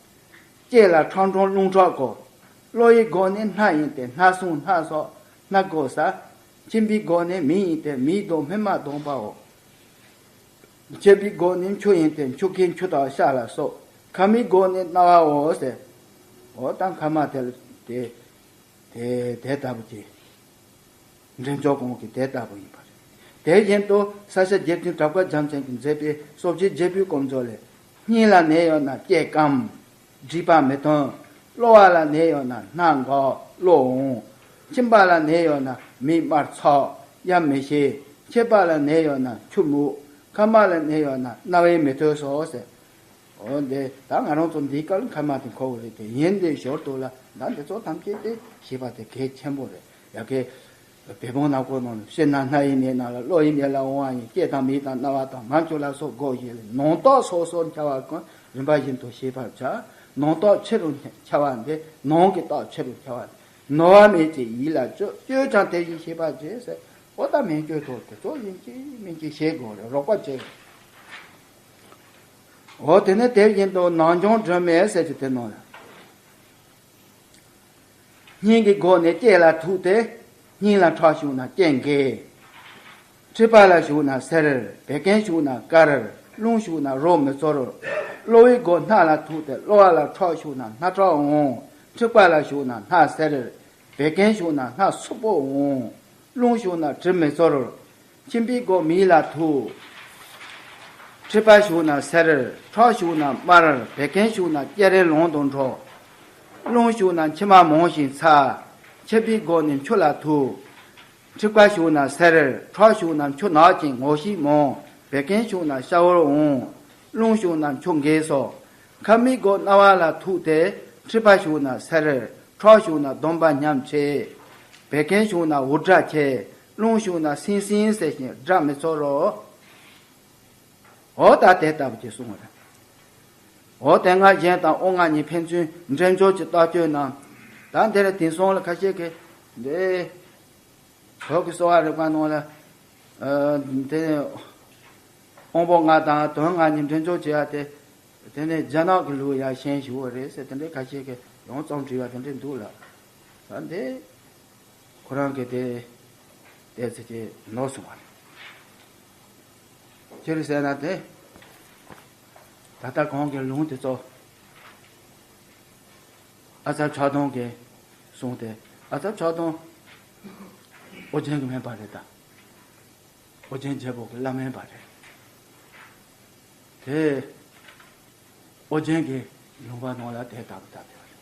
ལྕེ་ལ་ཁྲག་འཁྲུགས་རླུང་ཁྲག་གོ། གློ་ཡི་སྒོ་ནས་སྣ་ཡིན་ཏེ། སྣ་ཟུངས་སྣ་སོགས་སྣ་སྒོ་ཟ། མཆིན་པའི་སྒོ་ནས་མིག་ཡིན་ཏེ། མིག་ལྡོག་སྨིན་མ་ལྡོག་པའོ། མཆིན་པའི་སྒོ་ནས་མཆུ་ཡིན་ཏེ། མཆུ་ཁའི་མཆུ་དང་ཤ་ལ་སོགས། མཁལ་མའི་སྒོ་ནས་རྣ་བའོ་ཟེར། འོ་ད་མཁལ་མ་དེ་ལ་དེ་དེ་དེ་ལྟ་བུ་ཅིག་འདྲེན་འཇོག་གོང་གི་དེ་ལྟ་བུ་ཡིན་པ་རེད། དེ་བཞིན་དུ་ས་སྐྱ་རྒྱལ་ཆེན་གྲགས་པ་རྒྱལ་མཚན་གྱིས་མཛད་པའི་སོ་བརྒྱད་རྒྱལ་པོའི་དཀོར་མཛོད་ལས། སྙིང་ལ་ནད་ཡོད་ན་སྐྱེ་སྐམ། མཁྲིས་པ་མི་ཐོན། གློ་བ་ལ་ནད་ཡོད་ན་སྣ་འགག་གློ་འོང་། མཆིན་པ་ལ་ནད་ཡོད་ན་མིག་དམར་ཚ། དབྱེ་མི་ཤེས། མཁྲིས་པ་ལ་ནད་ཡོད་ན་མཆུ་སྨུག་མཁལ་མ་ལ་ནད་ཡོད་ན་རྣ་བས་མི་ཐོས་སོ་ཟེར། འོ་འདི་ད་ང་རང་ཚོ་འདིའི་སྐབས་ལ་མཁལ་མ་དེ་འཁོར་བ་རེད་དེ། ཡིན་དེ་ཞོར་དུ་ལ་ད་འདི་ཚོ་ཐམས་ཅད་དེ་ཤེས་པ་དེ་གལ་ཆེན་པོ་རེད། ཡ་གི་བེ་བོང་ནག་པོ་ནང་ལ། ཕྱི་ན་སྣ་ཡི་ནད་རྣམས་ལ། གློ་ཡི་ནད་ལ་འོང་བ་ཡིན། ལྕེ་དང་མིག་དང་རྣ་བ་དང་མར་མཆུ་ལ་སོགས་སྒོ་བཞི་ལས། ནང་རྟགས་སོ་སོར་འཆར་བ་ཀུན། རིམ་པ་བཞིན་དུ་ཤེས་པར་བྱ། ནང་རྟགས་ཕྱི་རུ་འཆར་བ་འདི། ནང་གི་རྟགས་ཕྱི་རུ་འཆར་བ་འདི། ནོར་བ་མེད་ཅིང་ཡིད་ལ་བཅོལ། བཅོལ་ཀྱང་དེ་བཞིན་ཤེས་པར་བྱེད་ཟེར། འོ་ད་སྨན་བཅོས་ཐོག་དེ་ཚོ་ཡིན་གཅིག་མིན་གཅིག་བྱེད་དགོས་རེད། རོགས་པ་བྱེད། འོ་དེ་ནས་དེ་བཞིན་དུ་ནང་སྦྱོང་སྒྲོན་མེ་ཟེར་གྱི་དེ་ནང་ལ། སྙིང་གི་སྒོ་ནས་ལྕེ་ལ་ཐུག་སྟེ། སྙིང་ལ་ཁྲག་ཞུགས་ན་ལྕེ་འགས། མཁྲིས་པ་ལ་ཞུགས་ན་སེར། བད་ཀན་ཞུགས་ན་དཀར། རླུང་ཞུགས་ན་རོ་མི་ཚོར། གློ་བའི་སྒོ་སྣ་ལ་ཐུག་སྟེ། གློ་བ་ལ་ཁྲག་ཞུགས་ན་སྣ་ཁྲག་འོང་། མཁྲིས་པ་ལ་ཞུགས་ན་སྣ་སེར། བད་ཀན་ཞུགས་ན་སྣ་སུབ་པོ་འོང་། རླུང་ཞུགས་ན་དྲི་མི་ཚོར། མཆིན་པའི་སྒོ་མིག་ལ་ཐུག་མཁྲིས་པ་ཞུགས་ན་སེར། ཁྲག་ཞུགས་ན་དམར། བད་ཀན་ཞུགས་ན་སྐྱ་རེངས་ལོང་དུ་འགྲོ། རླུང་ཞུགས་ན་མཆི་མ་མང་ཞིང་ཚ། མཆིན་པའི་སྒོ་ནས་མཆུ་ལ་ཐུག་མཁྲིས་པ་ཞུགས་ན་སེར། ཁྲག་ཞུགས་ན་མཆུ་ནག་ཅིང་ངོ་ཤེས་མང་། བད་ཀན་ཞུགས་ན་ཤ་འོར་འོང་། རླུང་ཞུགས་ན་མཆུ་འགས་སོ། མཁལ་མའི་སྒོ་རྣ་བ་ལ་ཐུག་སྟེ། མཁྲིས་པ་ཞུགས་ན་སེར། ཁྲག་ཞུགས་ན་གདོང་པ་ཉམས་ཆེ། བད་ཀན་ཞུགས་ན་འུར་སྒྲ་ཆེ། རླུང་ཞུགས་ན་སིང་སིང་ཟེར་ཞིང་སྒྲ་མི་ཚོར་རོ། འོ་ད་དེ་ལྟ་བུ་ཅིག་གསུངས་པ་རེད། འོ་དེ་སྔ་གཞན་དང་དབུ་མ་གཉིས་ཕན་ཚུན་འདྲེན་འཇོག་གི་ལྟ་སྤྱོད་རྣམས། ད་འདིར་དེང་སང་ལ་ཁ་ཤས་ཀྱིས་འདི་བོད་ཀྱི་གསོ་བ་རིག་པ་ནང་ལ་ཨ་དེ་དབང་པོ་ལྔ་དང་དོན་ལྔ་གཉིས་འདྲེན་འཇོག་བྱེད་ཡ་དེ། དེ་ནས་རྒྱ་ནག་གི་ལུགས་ཡར་ཞེན་ཞུ་བ་རེད་ཟེར། དེ་འདྲའི་ཁ་ཤས་ཀྱིས་ཡང་རྩོམ་བྲིས་པ་དེ་འདྲ་འདུག་ལ། ད་འདི་ཁོ་རང་གིས་དེ་དེ་ཚེ་ཀྱི་ནོར་སོང་བ་རེད། ཅི་རེད་ཟེར་ན་དེ། ད་ལྟ་གོང་གི་ལུང་དེ་ཚོ་ཨ་ཙརྱ་ཕྱག་སྟོང་གིས་གསུངས་ཏེ། ཨ་ཙརྱ་ཕྱག་སྟོང་ཨོ་རྒྱན་གྱི་སྨན་པ་རེད་ད། ཨོ་རྒྱན་རྒྱལ་པོ་གི་བླ་སྨན་པ་རེད། དེ་ཨོ་རྒྱན་གྱི་ལུང་པ་ནང་ལ་དེ་ལྟ་བུ་ལྟ་བུ་རེད།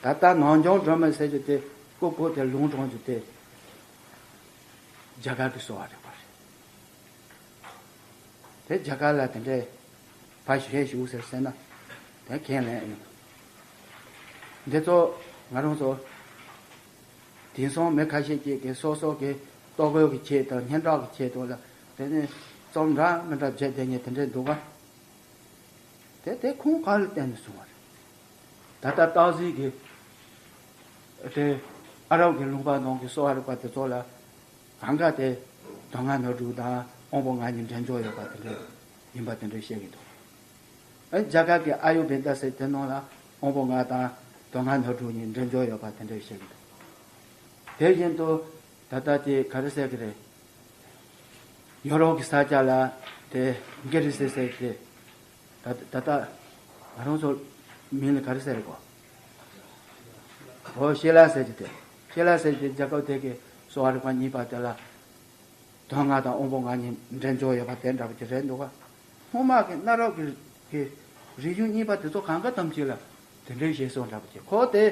ད་ལྟ་ནང་སྦྱོང་སྒྲོལ་མ་ཟེར་རྒྱུ་དེ་ཀོ་ཀོ་དེ་ལུང་དྲངས་རྒྱུ་དེ་རྒྱ་གར་གྱི་གསོ་བ་རིག་པ་རེད། དེ་རྒྱ་གར་ལ་དེ་འདྲའི་ཕར་ཞུགས་ཞུགས་ཟེར་ཟེར་ན་དེ་ཁས་ལེན་ཡིན། འདི་ཚོ་ང་རང་ཚོ་དེང་སང་མི་ཁ་ཤས་ཀྱིས་ཀྱི་སོ་སོ་གི་ལྟོ་གོས་ཀྱི་ཆེད་དང་སྙན་གྲགས་ཀྱི་ཆེད་དུ་ལ་དེ་ནས་རྩོམ་འདྲ་མི་འདྲ་བརྗེད་བསྡད་མཁན་དེ་འདྲའི་འདུག་ག། དེ་དེ་ཁུངས་གང་ལ་བརྟེན་ནས་གསུངས་པ་རེད། ད་ལྟ་སྟག་གཟིག་གི་དེ་ཨ་རབ་ཀྱི་ལུང་པ་ནང་གི་གསོ་བ་རིག་པ་དེ་ཚོ་ལ་གང་ག་དེ་དོན་ལྔ་སྣོད་དྲུག་དང་དབང་པོ་ལྔ་གཉིས་འདྲེན་འཇོག་ཡོད་པ་དེ་འདྲ་ཡིན་པ་དེ་འདྲ་བཤད་ཀྱི་འདུག། ཨ་རྒྱ་གར་གྱི་ཨ་ཡུར་བེ་ད་ཟེར་དེ་ནང་ལ་དབང་པོ་ལྔ་དང་དོན་ལྔ་སྣོད་དྲུག་གཉིས་འདྲེན་འཇོག་ཡོད་པ་དེ་འདྲ་བཤད་ཀྱི་འདུག། དེ་བཞིན་དུ་ད་ལྟ་དེ་ག་རེ་ཟེར་གྱི་རེད། ཡོ་རོབ་ཀྱི་ས་ཆ་ལ་དེ་གྷི་རི་སི་ཟེར་དེ། ད་ད་ལྟ་ང་རང་ཚོ་མིང་ལ་ག་རེ་ཟེར་གོ། འོ་ཤི་ལ་ཟེར་གྱི་དེ། ཤི་ལ་ཟེར་གྱི་རྒྱལ་ཁབ་དེ་གི་གསོ་བ་རིག་པ་གཉིས་པ་དེ་ལ་དོན་ལྔ་དང་དབང་པོ་ལྔ་གཉིས་འདྲེན་འཇོག་ཡོད་པ་དེ་འདྲ་པོ་ཅིག་རེད་འདུག་ག། སྔོན་མ་གི་གནའ་རབས་ཀྱི་གི་རིག་གཞུང་གཉིས་པ་དེ་ཚོ་གང་ག་ཐམས་ཅད་ལ་དེ་འདྲའི་བཤད་སྲོལ་འདྲ་པོ་ཅིག། ཁོ་དེ་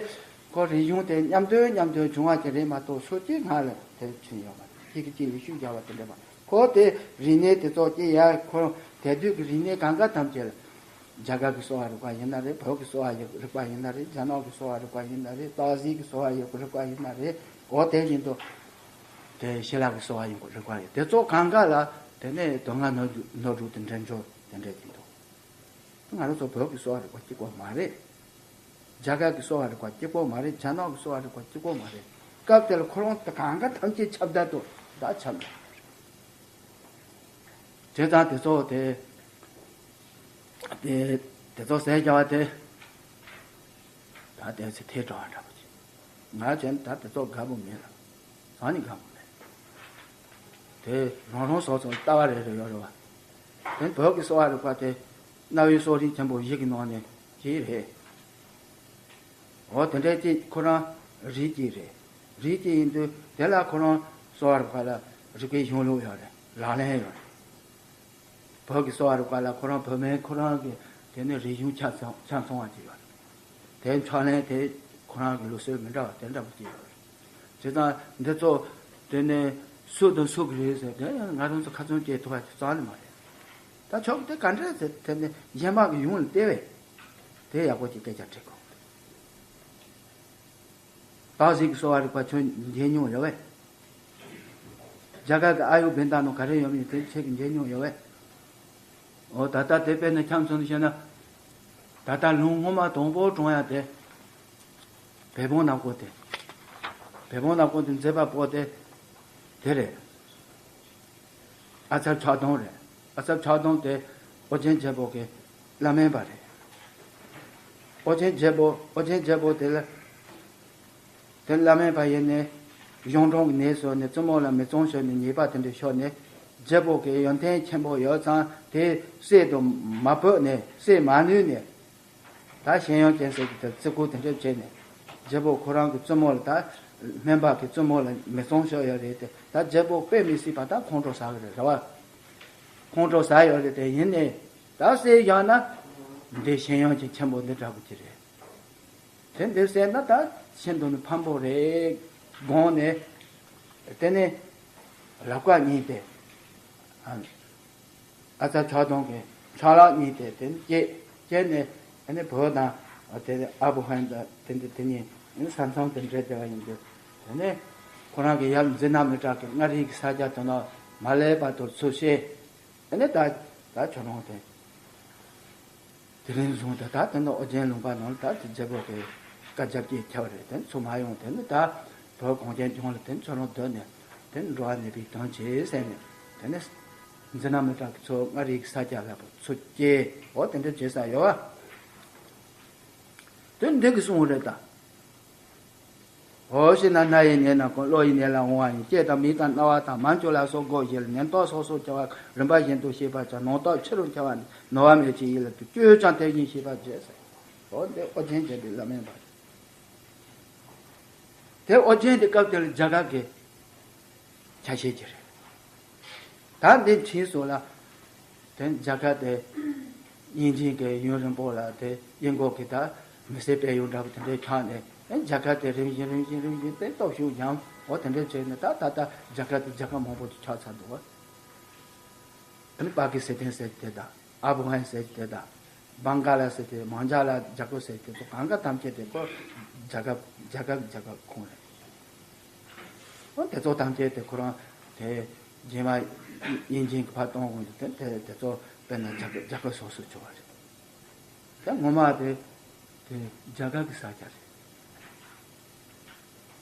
ཁོ་རིག་གཞུང་དེ་མཉམ་དུ་མཉམ་དུ་བྱུང་བ་ཅིག་རེད་མ་གཏོགས་སོ་སྐྱེ་སྔ་ལ་དེ་ཕྱིན་ཡོད་མ་རེད། གཅིག་གིས་གཅིག་ལ་ཤུགས་རྒྱག་པ་དེ་འདྲ་མ། ཁོ་དེ་རིག་གནས་དེ་ཚོ་སྐྱེ་ཡ་ཁོ་དེ་དུས་ཀྱི་རིག་གནས་གང་ག་ཐམས་ཅད་ལ། རྒྱ་གར་གྱི་གསོ་བ་རིག་པ་ཡིན་ན་རེད། བོད་ཀྱི་གསོ་བ་རིག་པ་ཡིན་ན་རེད། རྒྱ་ནག་གི་གསོ་བ་རིག་པ་ཡིན་ན་རེད། སྟག་གཟིག་གི་གསོ་བ་རིག་པ་ཡིན་ན་རེད། འོ་དེ་བཞིན་དུ་དེ་ཤི་ལ་གི་གསོ་བ་ཡིན་རིག་པ་ཡིན། དེ་ཚོ་གང་ག་ལ་དེ་ནས་དོན་ལྔ་སྣོད་དྲུག་སྣོད་དྲུག་དེ་འདྲ་འཇོག་དེ་འདྲ་ཡིན་འདུག། ང་རང་ཚོ་བོད་ཀྱི་གསོ་བ་རིག་པ་གཅིག་པོ་མ་རེད། རྒྱ་གར་གྱི་གསོ་བ་རིག་པ་གཅིག་པོ་མ་རེད། རྒྱ་ནག་གི་གསོ་བ་རིག་པ་གཅིག་པོ་མ་རེད། སྐབས་དེ་ལ་ཁོ་རང་ད་གང་ག་ཐམས་ཅད་ཁྱབ་བརྡལ་དུ་ད་ཁྱབ་འགྲོ། བྱས་ཙང་དེ་ཚོ་དེ་དེ་དེ་ཚོ་ཟས་རྒྱ་བ་དེ་ད་དེ་ཚེ་ཐལ་འགྲོ་བ་འདྲ་པོ་ཅིག། ང་བྱས་ན་ད་དེ་ཚོ་དགའ་པོ་མེད་ལ། ཟ་ནི་དགའ་པོ་མེད། དེ་རང་རང་སོ་སོ་ལྟ་བ་རེ་རེ་ཡོད་རེད་བ། དེ་བོད་ཀྱི་གསོ་བ་རིག་པ་དེ་རྣ་བའི་གསོ་རིག་ཆེན་པོ་བཞི་གི་ནང་ནས་གཅིག་རེད། འོ་དེ་འདྲའི་གཅིག་ཁོ་རང་རིགས་གཅིག་རེད། རིགས་གཅིག་ཡིན་དུས་དེ་ལ་ཁོ་རང་གསོ་བ་རིག་པ་ལ་རིག་པའི་གཞུང་ལུགས་ཡོད་རེད། ལག་ལེན་ཡོད་རེད། བོད་ཀྱི་གསོ་བ་རིག་པ་ལ་ཁོ་རང་བོད་སྨན་ཁོ་རང་གི་དེ་ནི་རིག་གཞུང་ཆ་ཚང་ཆ་ཚང་བ་ཅིག་ཡོད་རེད། དེ་ཕྱག་ལེན་དེ་ཁོ་རང་གི་ལུགས་སྲོལ་མི་འདྲ་བ་དེ་འདྲ་པོ་ཅིག་ཡོད་རེད། བྱས་ཙང་འདི་ཚོ་དེ་ནི་སུ་དང་སུ་གི་རེད་ཟེར་དེ་ང་རང་ཚོ་ཁ་ཚོན་བཅད་ཐུབ་པ་ཅིག་རྩ་ནས་མ་རེད། ད་ཆོག་གི་དེ་ག་འདྲ་ཟེར་དེ་ནི་གཞན་མ་གི་ཡོང་ལ་བལྟས་པས་དེ་ཡག་པོ་ཅིག་སྐད་ཆ་དྲིས་དགོས། སྟག་གཟིག་གི་གསོ་བ་རིག་པ་ཁྱོད་མཇལ་མྱོང་ཡོད་པས། རྒྱ་གར་གྱི་ཨ་ཡུར་བེ་ད་ནང་ག་རེ་ཡོད་མེད་དེ་ཁྱེད་ཀྱིས་མཇལ་མྱོང་ཡོད་པས། འོ་ད་ལྟ་དེ་དཔེར་ན་ཁྱམས་ཚོ་ནས་བཤད་ན། ད་ལྟ་ལུང་སྔོན་མ་དང་པོ་དྲངས་ཡ་དེ། བལ་སྤུངས་ནག་པོ་དེ། བལ་སྤུངས་ནག་པོ་དེ་མཛད་པ་པོ་དེ། དེ་རེད། ཨ་ཙརྱ་ཕྱག་སྟོང་རེད། ཨ་ཙརྱ་ཕྱག་སྟོང་དེ་ཨོ་རྒྱན་རྒྱལ་པོ་གི་བླ་སྨན་པ་རེད། ཨོ་རྒྱན་རྒྱལ་པོ་ཨོ་རྒྱན་རྒྱལ་པོ་དེ་ལ་དེ་བླ་སྨན་པ་ཡིན་ནས་གཞུང་དྲང་གི་ནད་གསོ་ནས་བཙུན་མོ་ལ་མི་གཙང་ཤོར་ནས་ཉེས་པ་དེ་འདྲ་ཤོར་ནས་རྒྱལ་པོ་གི་ཡོན་ཏན་ཆེན་པོ་ཡོད་ཙང་དེ་སྲས་དུ་མ་བོས་ནས་སྲས་མ་ནུས་ནས། ད་ཤེས་ཡོན་ཅན་ཟེར་གྱི་དེ་བརྩི་བཀུར་དེ་འདྲ་བྱས་ནས། རྒྱལ་པོ་ཁོ་རང་གི་བཙུན་མོ་ལ་ད་སྨན་པ་གི་བཙུན་མོ་ལ་མི་གཙང་ཤོར་ཡོད་རེད་དེ་ད་རྒྱལ་པོ་དཔེ་མི་སྲིད་པ་ད་ཁོང་ཁྲོ་ཟ་གི་རེད་རེད་བ། ཁོང་ཁྲོ་ཟ་ཡོད་རེད་དེ་ཡིན་ནས་ད་སྲས་བཞག་ན་འདི་ཤེས་ཡོན་ཅན་ཆེན་པོ་འདི་འདྲ་པོ་ཅིག་རེད། དེ་འདི་ཟེར་ན་ད་ཤིན་ཏུ་ནི་ཕན་པོ་རེད་དགོངས་ནས་དེ་ནས་ལག་པ་གཉིས་ཏེ། ཨ་ཙརྱ་ཕྱག་སྟོང་གི་ཕྱག་ལག་གཉིས་ཏེ་དེ་ནི་བསྐྱེད་བསྐྱེད་ནས་ཨ་ནི་བོད་དང་དེ་ཨ་བོ་ཧན་དང་དེ་འདི་དེ་གཉིས་ཨ་ནི་ས་མཚམས་དེ་འབྲེལ་བསྡད་པ་ཡིན་དུས་དེ་ནས་ཁོ་རང་གི་ཡབ་འཛིན་གྲྭ་མི་དྲག་གི་མངའ་རིས་ཀྱི་ས་ཆ་དེ་ནང་མ་སླེབས་བར་དུ་ཚུར་བཤད་ཨ་ནི་ད་ ད་ཁྱོད་རང་དེ། དེ་རིང་བཟུང་སྟེ་ད་དེ་ནི་ཨོ་རྒྱན་ལུང་པ་ནང་ལ་ད་དེ་རྒྱལ་པོ་དེ་བཀའ་རྒྱབ་ཀྱི་ཁྱབ་རེད། དེ་ཚུར་མ་ཡོང་། དེ་ནི་ད་བོད་གངས་ཅན་ལྗོངས་ལ་དེ་ཚུར་ལོག་སྡོད་ནས་དེ་འགྲོ་བ་ནད་པའི་དོན་བྱེད་ཟེར་ནས། དེ་ནི་འཛི་ན་མི་དྲག་གི་ཚོ་མངའ་རིས་ཀྱི་ས་སྐྱ་ལ་ཚུར་སྐྱེལ། འོ་དེ་འདྲ་བྱེད་ས་ཡོད་བ། དེ་འདི་གི་གསུང་རེད་ད། འོ་ཞེ་ན། སྣ་ཡི་ནད་རྣམས་ཀུན། གློ་ཡི་ནད་ལ་འོང་བ་ཡིན། ལྕེ་དང་མིག་དང་རྣ་བ་དང་། མར་འཕྱུར་ལ་སོགས་སྒོ་བཞི་ལ། ཉེན་རྟོག་སོ་སོར་བྱ་བ་རིམ་པ་བཞིན་དུ་ཤེས་པར་བྱ། ནང་རྟོག་ཕྱི་རུ་འཆར་བ་ནི། ནོར་བ་མེད་ཅིང་ཡིད་ལ་དུ། བཅོས་ཀྱང་དེ་བཞིན་ཤེས་པར་བྱ་ཟེར། འོ་འདི་ཨོ་རྒྱན་བྱས་པའི་ལམ་ཡིན་པ་རེད། དེ་ཨོ་རྒྱན་དེ་སྐབས་དེ་ལ་རྒྱ་གར་གྱི་ཆ་ཤས་ཅིག་རེད། ད་འདི་ཕྱིས་སུ་ལ་དེ་རྒྱ་གར་དེ་དབྱིན་ཇི་གི་ཡུན་རིང་པོ་ལ་དེ་དབྱིན་གོ་གི་ད་མི་སེར་སྤེལ་ཡུལ་འདྲ་པོ་དེ་འདྲའི་ཆགས་ནས། ཨེ་རྒྱ་གར་དེ་རིམ་བཞིན་རིམ་བཞིན་རིམ་བཞིན་དེ་སྟོབས་ཤུགས་ཉམས། འོ་དེ་འདྲ་བྱས་ནས་ད་ད་ལྟ་རྒྱ་གར་དེ་རྒྱལ་ཁབ་མང་པོ་ཅིག་ཆགས་ཚར་འདུག་བ། ཨ་ནི་པ་ཀི་སི་ཐན་ཟེར་དེ་དང་། ཨབ་གྷན་ཟེར་དེ་དང་། བང་ག་ལ་ཟེར་དེ། མང་ཇ་ལ་རྒྱལ་ཁབ་ཟེར་དེ་ཚོ་གང་ག་ཐམས་ཅད་དེ་ཁོ་རྒྱལ་ཁབ་རྒྱལ་ཁབ་རྒྱལ་ཁབ་ཁོངས་རེད། འོ་དེ་ཚོ་ཐམས་ཅད་དེ་ཁོ་རང་དེ་རྗེས་མ་དབྱིན་ཇི་གི་ཕར་གཏོང་དགོས་འདུག་དེ་དེ་དེ་ཚོ་དཔེར་ན་རྒྱལ་ཁབ་རྒྱལ་ཁབ་སོ་སོ་བྱུང་བ་རེད། དེ་ངོ་མ་དེ་དེ་རྒྱ་གར་གི་ས་ཆ་རེད།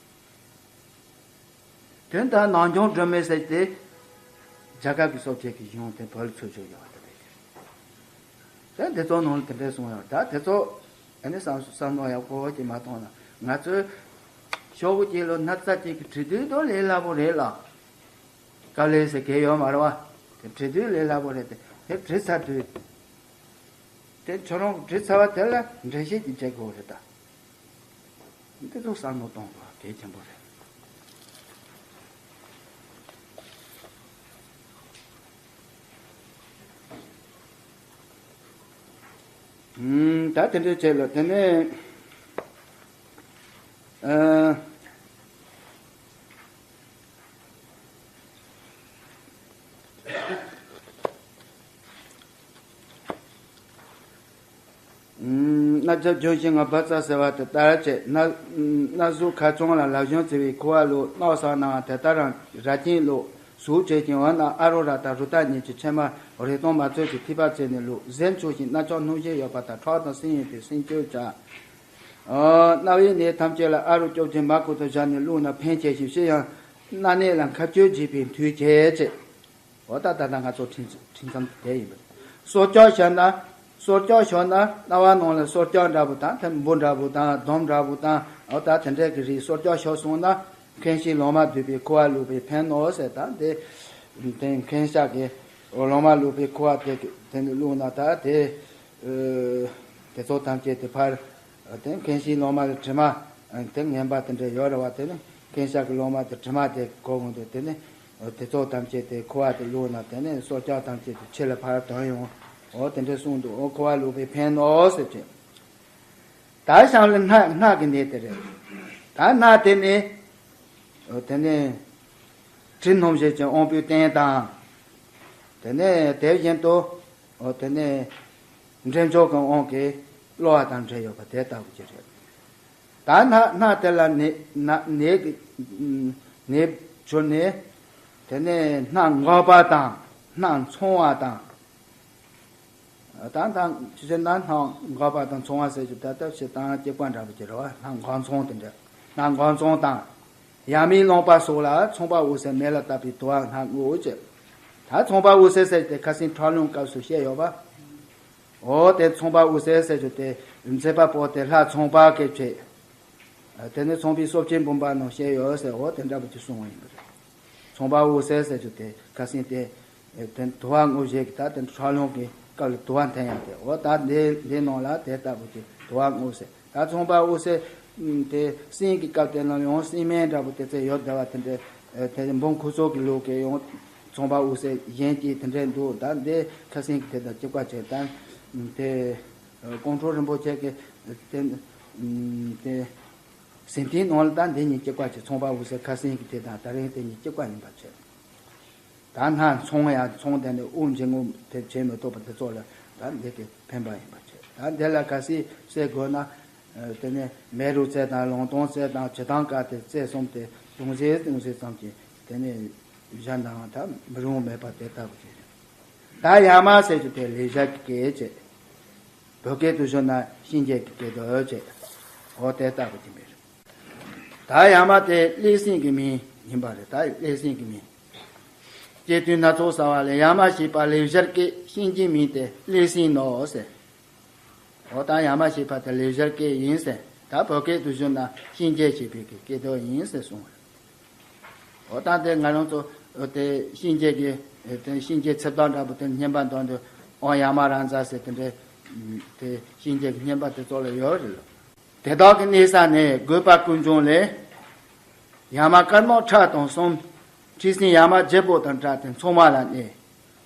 དེ་ལྟར་ནང་སྐྱོང་སྒྲོལ་མ་ཟེར་ཏེ་རྒྱ་གར་གྱི་སྲོག་བཅད་ཀྱི་གཞུང་དེ་བོད་ལ་ཚུར་བྱུང་ཡོད་པ་དེ་རེད། དེ་དེ་ཚོ་ནང་ལ་དེ་འདྲས་གསུངས་ཡོད། ད་དེ་ཚོ་ཨ་ནི་བསམ་བསམ་བློ་ཡག་པོ་ཅིག་མ་གཏོང་ན། ང་ཚོའི་ཤོག་བུ་གཅིག་ལོ་ན་ཚ་གཅིག་གི་བྲིས་དུས་དོ་ལས་སླ་པོ་རེད་ལ། དཀའ་ལས་ཟེར་གལ་ཡོད་མ་རེད་བ། དེ་བྲིས་དུས་ལས་སླ་པོ་རེད་དེ། དེ་བྲིས་ཚར་དུས་དེ་ཁྱོད་རང་བྲིས་ཚར་བ་དེ་ལ་འགྲེལ་བཤད་ཅིག་བྱེད་དགོས་རེད་ད། འདི་ཚོ་བསམ་བློ་གཏོང་དགོས་གལ་ཆེན་པོ་རེད། ཨུམ། ད་དེ་འདྲའི་ཆེད་ལ་དེ་ནས་ཨ། ཨུམ། རྣ་ཆ་ལྗོན་ཤིང་ལྔ་བ་ཙ་ཟེར་བ་དེ་ལྟར་བྱས། སྣ་སྣ་ཟུག་ཁ་ཚང་ལ་ལབ་གཞོན་བརྩི་བའི་ཁུ་བ་བླུགས། རྣག་བསགས་ནའང་དེ་ལྟར་རང་རྭ་ཅན་བླུགས། ཟུག་བྱེད་ཅིང་འོ་ན་ཨ་རུ་ར་དང་རུ་ཏ་གཉིས་ཀྱི་ཕྱེ་མར་རེ་སྟོང་མ་ཚོད་ཀྱི་ཐིགས་པ་བརྩེགས་ནས་བླུགས། གཟེར་འཁྱུག་ཅིང་རྣག་ཆགས་སྣུམ་ཞིམ་ཡོད་པ་དང་ཁྲག་དང་སིལ་ཡོད་པའི་སིལ་སྐྱུར་བྱ། ཨ། རྣ་བའི་ནད་ཐམས་ཅད་ལ་ཨ་རུ་བཅོ་བརྒྱད་མར་ཁུ་ཐུག་བཞག་ནས་བླུགས་ན་ཕན་ཆེ་ཞིང་ཕྱིར་ཡང་རྣ་ནད་ལ་མཁལ་སྐྱོད་བྱེད་པའི་མཐུ་བྱེད་ཅེས། འོ་ད་ད་ལྟ་ང་ཚོ་ཁྲིད་ཁྲིད་མཚམས་དེ་ཡིན་པ། སོར་ལྕོག་ཞོག་ན། སོར་ལྕོག་ཞོག་ན་རྣ་བ་ནང་ལ་སོར་ལྕོག་འདྲ་པོ་དང་དེ་འབུ་འདྲ་པོ་དང་སྡོམ་འདྲ་པོ་དང་། འོ་ད་དེ་འདྲའི་གི་རིགས་སོར་ལྕོག་ཞོག་སོང་ན་མཁན་ཤེས་ལོ་མ་བསྡུས་པའི་ཁུ་བ་བླུགས་པས་ཕན་ནོ་ཟེར། ད་དེ་དེ་མཁན་ཤག་གི་ལོ་མ་བླུགས་པའི་ཁུ་བ་དེ་དེ་ནི་བླུགས་ན་ད་དེ་དེ་ཚོ་ཐམས་ཅད་དེ་ཕར། དེ་མཁན་ཤེས་ལོ་མ་ལ་དྲི་མ་དེ་ངན་པ་དེ་འདྲ་ཡོད་རེད་བ། དེ་ནི་མཁན་ཤག་གི་ལོ་མ་དེ་དྲི་མ་དེ་གོ་གོ་འདུག་དེ་ནི། དེ་ཚོ་ཐམས་ཅད་དེ་ཁུ་བ་དེ་བླུགས་ན་དེ་ནས་སྲོག་ཆགས་ཐམས་ཅད་དེ་ཕྱི་ལ་ཕར་ཐོན་ཡོང་། འོ་དེ་འདྲ་གསུངས་འདུག་འོ་ཁུ་བ་བླུགས་པས་ཕན་ནོ་ཟེར་གྱི། ད་གཤམ་ལ་སྣ་སྣ་གི་ནད་དེ་རེད། ད་སྣ་དེ་ནི། འོ་དེ་ནས་དྲི་སྣོམ་བྱེད་ཅིང་དབང་པོའི་རྟེན་དང་། དེ་ནས་དེ་བཞིན་དུ། འོ་དེ་ནས་འདྲེན་མཆོག་གི་དབང་གིས་གློ་བ་དང་འབྲེལ་ཡོད་པ་དེ་ལྟ་བུ་ཅིག་རེད། ད་སྣ་སྣ་དེ་ལ་ནད་ན་ནད་ཀྱི་ནད་གྱུར་ནས། དེ་ནས་སྣ་འགག་པ་དང་སྣ་མཚོང་བ་དང་། ད་ད་ཅི་ཟེར་ན་སྣ་འགག་པ་དང་མཚོང་བ་ཟེར་གྱི་ད་ལྟ་བྱེད་སྟངས་སྐྱེ་བ་འདྲ་པོ་ཅིག་རེད་བ། སྣ་འགག་མཚོང་དེ་འདྲ། སྣ་འགག་མཚོང་དང་། ཡ་མའི་རླངས་པ་སོགས་ལ་ཚོང་པ་འུ་སེ་མེ་ལ་བཏབ་པའི་དུ་བ་སྣ་ལྔ་བཅས། ད་ཚོང་པ་འུ་སེ་ཟེར་དེ་ཁ་སང་ཁྲག་རླུང་སྐབས་སུ་བཤད་ཡོད་པ། འོ་དེ་ཚོང་པ་འུ་སེ་ཟེར་རྒྱུ་དེ་མཛད་པ་པོ་དེ་ལྷ་ཚངས་པ་གིས་བྱས། དེ་ནས་ཚངས་པའི་གསོལ་ཆེན་འབུམ་པ་ནང་བཤད་ཡོད་ཟེར། འོ་དེ་འདྲ་པོ་ཅིག་གསུངས་པ་ཡིན་པ་རེད། ཚངས་པ་འུ་སེ་ཟེར་རྒྱུ་དེ་ཁ་སང་དེ་དེ་དུ་བ་ལྔ་བཅས་ཀྱི་ད་དེ་ཁྲག་རླུང་གི་སྐབས་ལ་དུ་བ་འཐེན་ཡག་དེ། འོ་ད་འདི་འདི་ནང་ལ་དེ་ལྟ་བུ་ཅིག་དུ་བ་ལྔ་བཅས། ད་ཚངས་པ་འུ་སེ་དེ་སྲིན་གྱི་སྐབས་དེ་ན་ཡང་སྲིན་སྨན་འདྲ་པོ་དེ་ཚོ་ཡོད་བསྡད་པ་དེ་འདྲ། དེ་འབུམ་ཁུ་ཚུར་གྱི་ལུགས་ཀྱི་ཡང་ཚངས་པ་འུ་སེ་གཞན་གྱི་དེ་འདྲ་འདུག་ད་འདི་ཁ་སང་གི་དེ་དང་གཅིག་པ་བྱས། ད་དེ་ཀོང་སྤྲུལ་རིན་པོ་ཆེ་གི་དེ་དེ་ཟིན་ཐིག་ནང་ལ་ད་འདི་གཉིས་གཅིག་པ་བྱས། ཚངས་པ་འུ་སེ་ཁ་སང་གི་དེ་དང་ད་རིང་དེ་གཉིས་གཅིག་པ་ཡིན་པ་བྱས། ད་སྣ་མཚོང་ཡང་མཚོང་དེ་ནས་དབུགས་འབྱིན་རྔུབ་དེ་བྱེད་མི་ཐུབ་པ་དེ་ཚོ་ལ་ད་འདི་གི་ཕན་པ་ཡིན་པ་བྱས། ད་འདི་ལ་གལ་སྲིད་བསད་དགོས་ན། དེ་ནས་མེ་རུ་རྩེ་དང་ལུང་སྟོང་རྩེ་དང་བྱེ་ཐང་དཀར་དེ་རྩེ་གསུམ་དེ་ལྟུང་བཟེད་ལྟུང་བཟེད་ཙམ་གྱིས་དེ་ནས་བཞག་ནའང་ད་མི་རུང་མེད་པ་དེ་ལྟ་བུ་ཅིག་རེད། ད་ ད་ཡ་མ་ཟེར་རྒྱུ་དེ་ལེགས་སྦྱར་གྱི་སྐད་བྱས། བོད་སྐད་དུ་ཞུ་ན་གཤིན་རྗེ་གི་སྐད་དོ་བྱས། འོ་དེ་ལྟ་བུ་ཅིག་མེད། ད་ཡ་མ་དེ་ཀླད་སྲིན་གྱི་མིང་ཡིན་པ་རེད། ད་ཀླད་སྲིན་གྱི་མིང་། སྐྱེ་དུས་སྣ་ཚོགས་གསར་བ་ལས། ཡ་མ་ཞེས་པ་ལེགས་སྦྱར་སྐད། གཤིན་རྗེའི་མིང་སྟེ་ཀླད་སྲིན་ནོ་ཟེར། འོ་ད་ཡ་མ་ཞེས་པ་དེ་ལེགས་སྦྱར་སྐད་ཡིན་ཟེར། ད་བོད་སྐད་དུ་ཞུ་ན་གཤིན་རྗེ་ཞེས་པའི་གི་སྐད་དོད་ཡིན་ཟེར་གསུངས། འོ་ད་དེ་ང་རང་ཚོ་དེ་གཤིན་རྗེ་གི་དེ་གཤིན་རྗེ་ཚེ་བདག་འདྲ་པོ་དེ་བསྙེན་པ་འདོན་དུས་ཨོཾ་ཡ་མ་ར་ཛ་ཟེར་དེ་འདྲའི་དེ་གཤིན་རྗེ་གི་བསྙེན་པ་དེ་ཚོ་ལ་ཡོད་རེད། དེ་དག་གི་གནས་ས་ནི་བཀོད་པ་ཀུན་འབྱུང་ལས། ཡ་མ་དཀར་མོ་ཁྲག་དང་གསུམ། མཁྲིས་སྲིན་ཡ་མ་བརྗེ་པོ་དང་འདྲ་སྟེ་མཚོག་མ་ལ་གནས།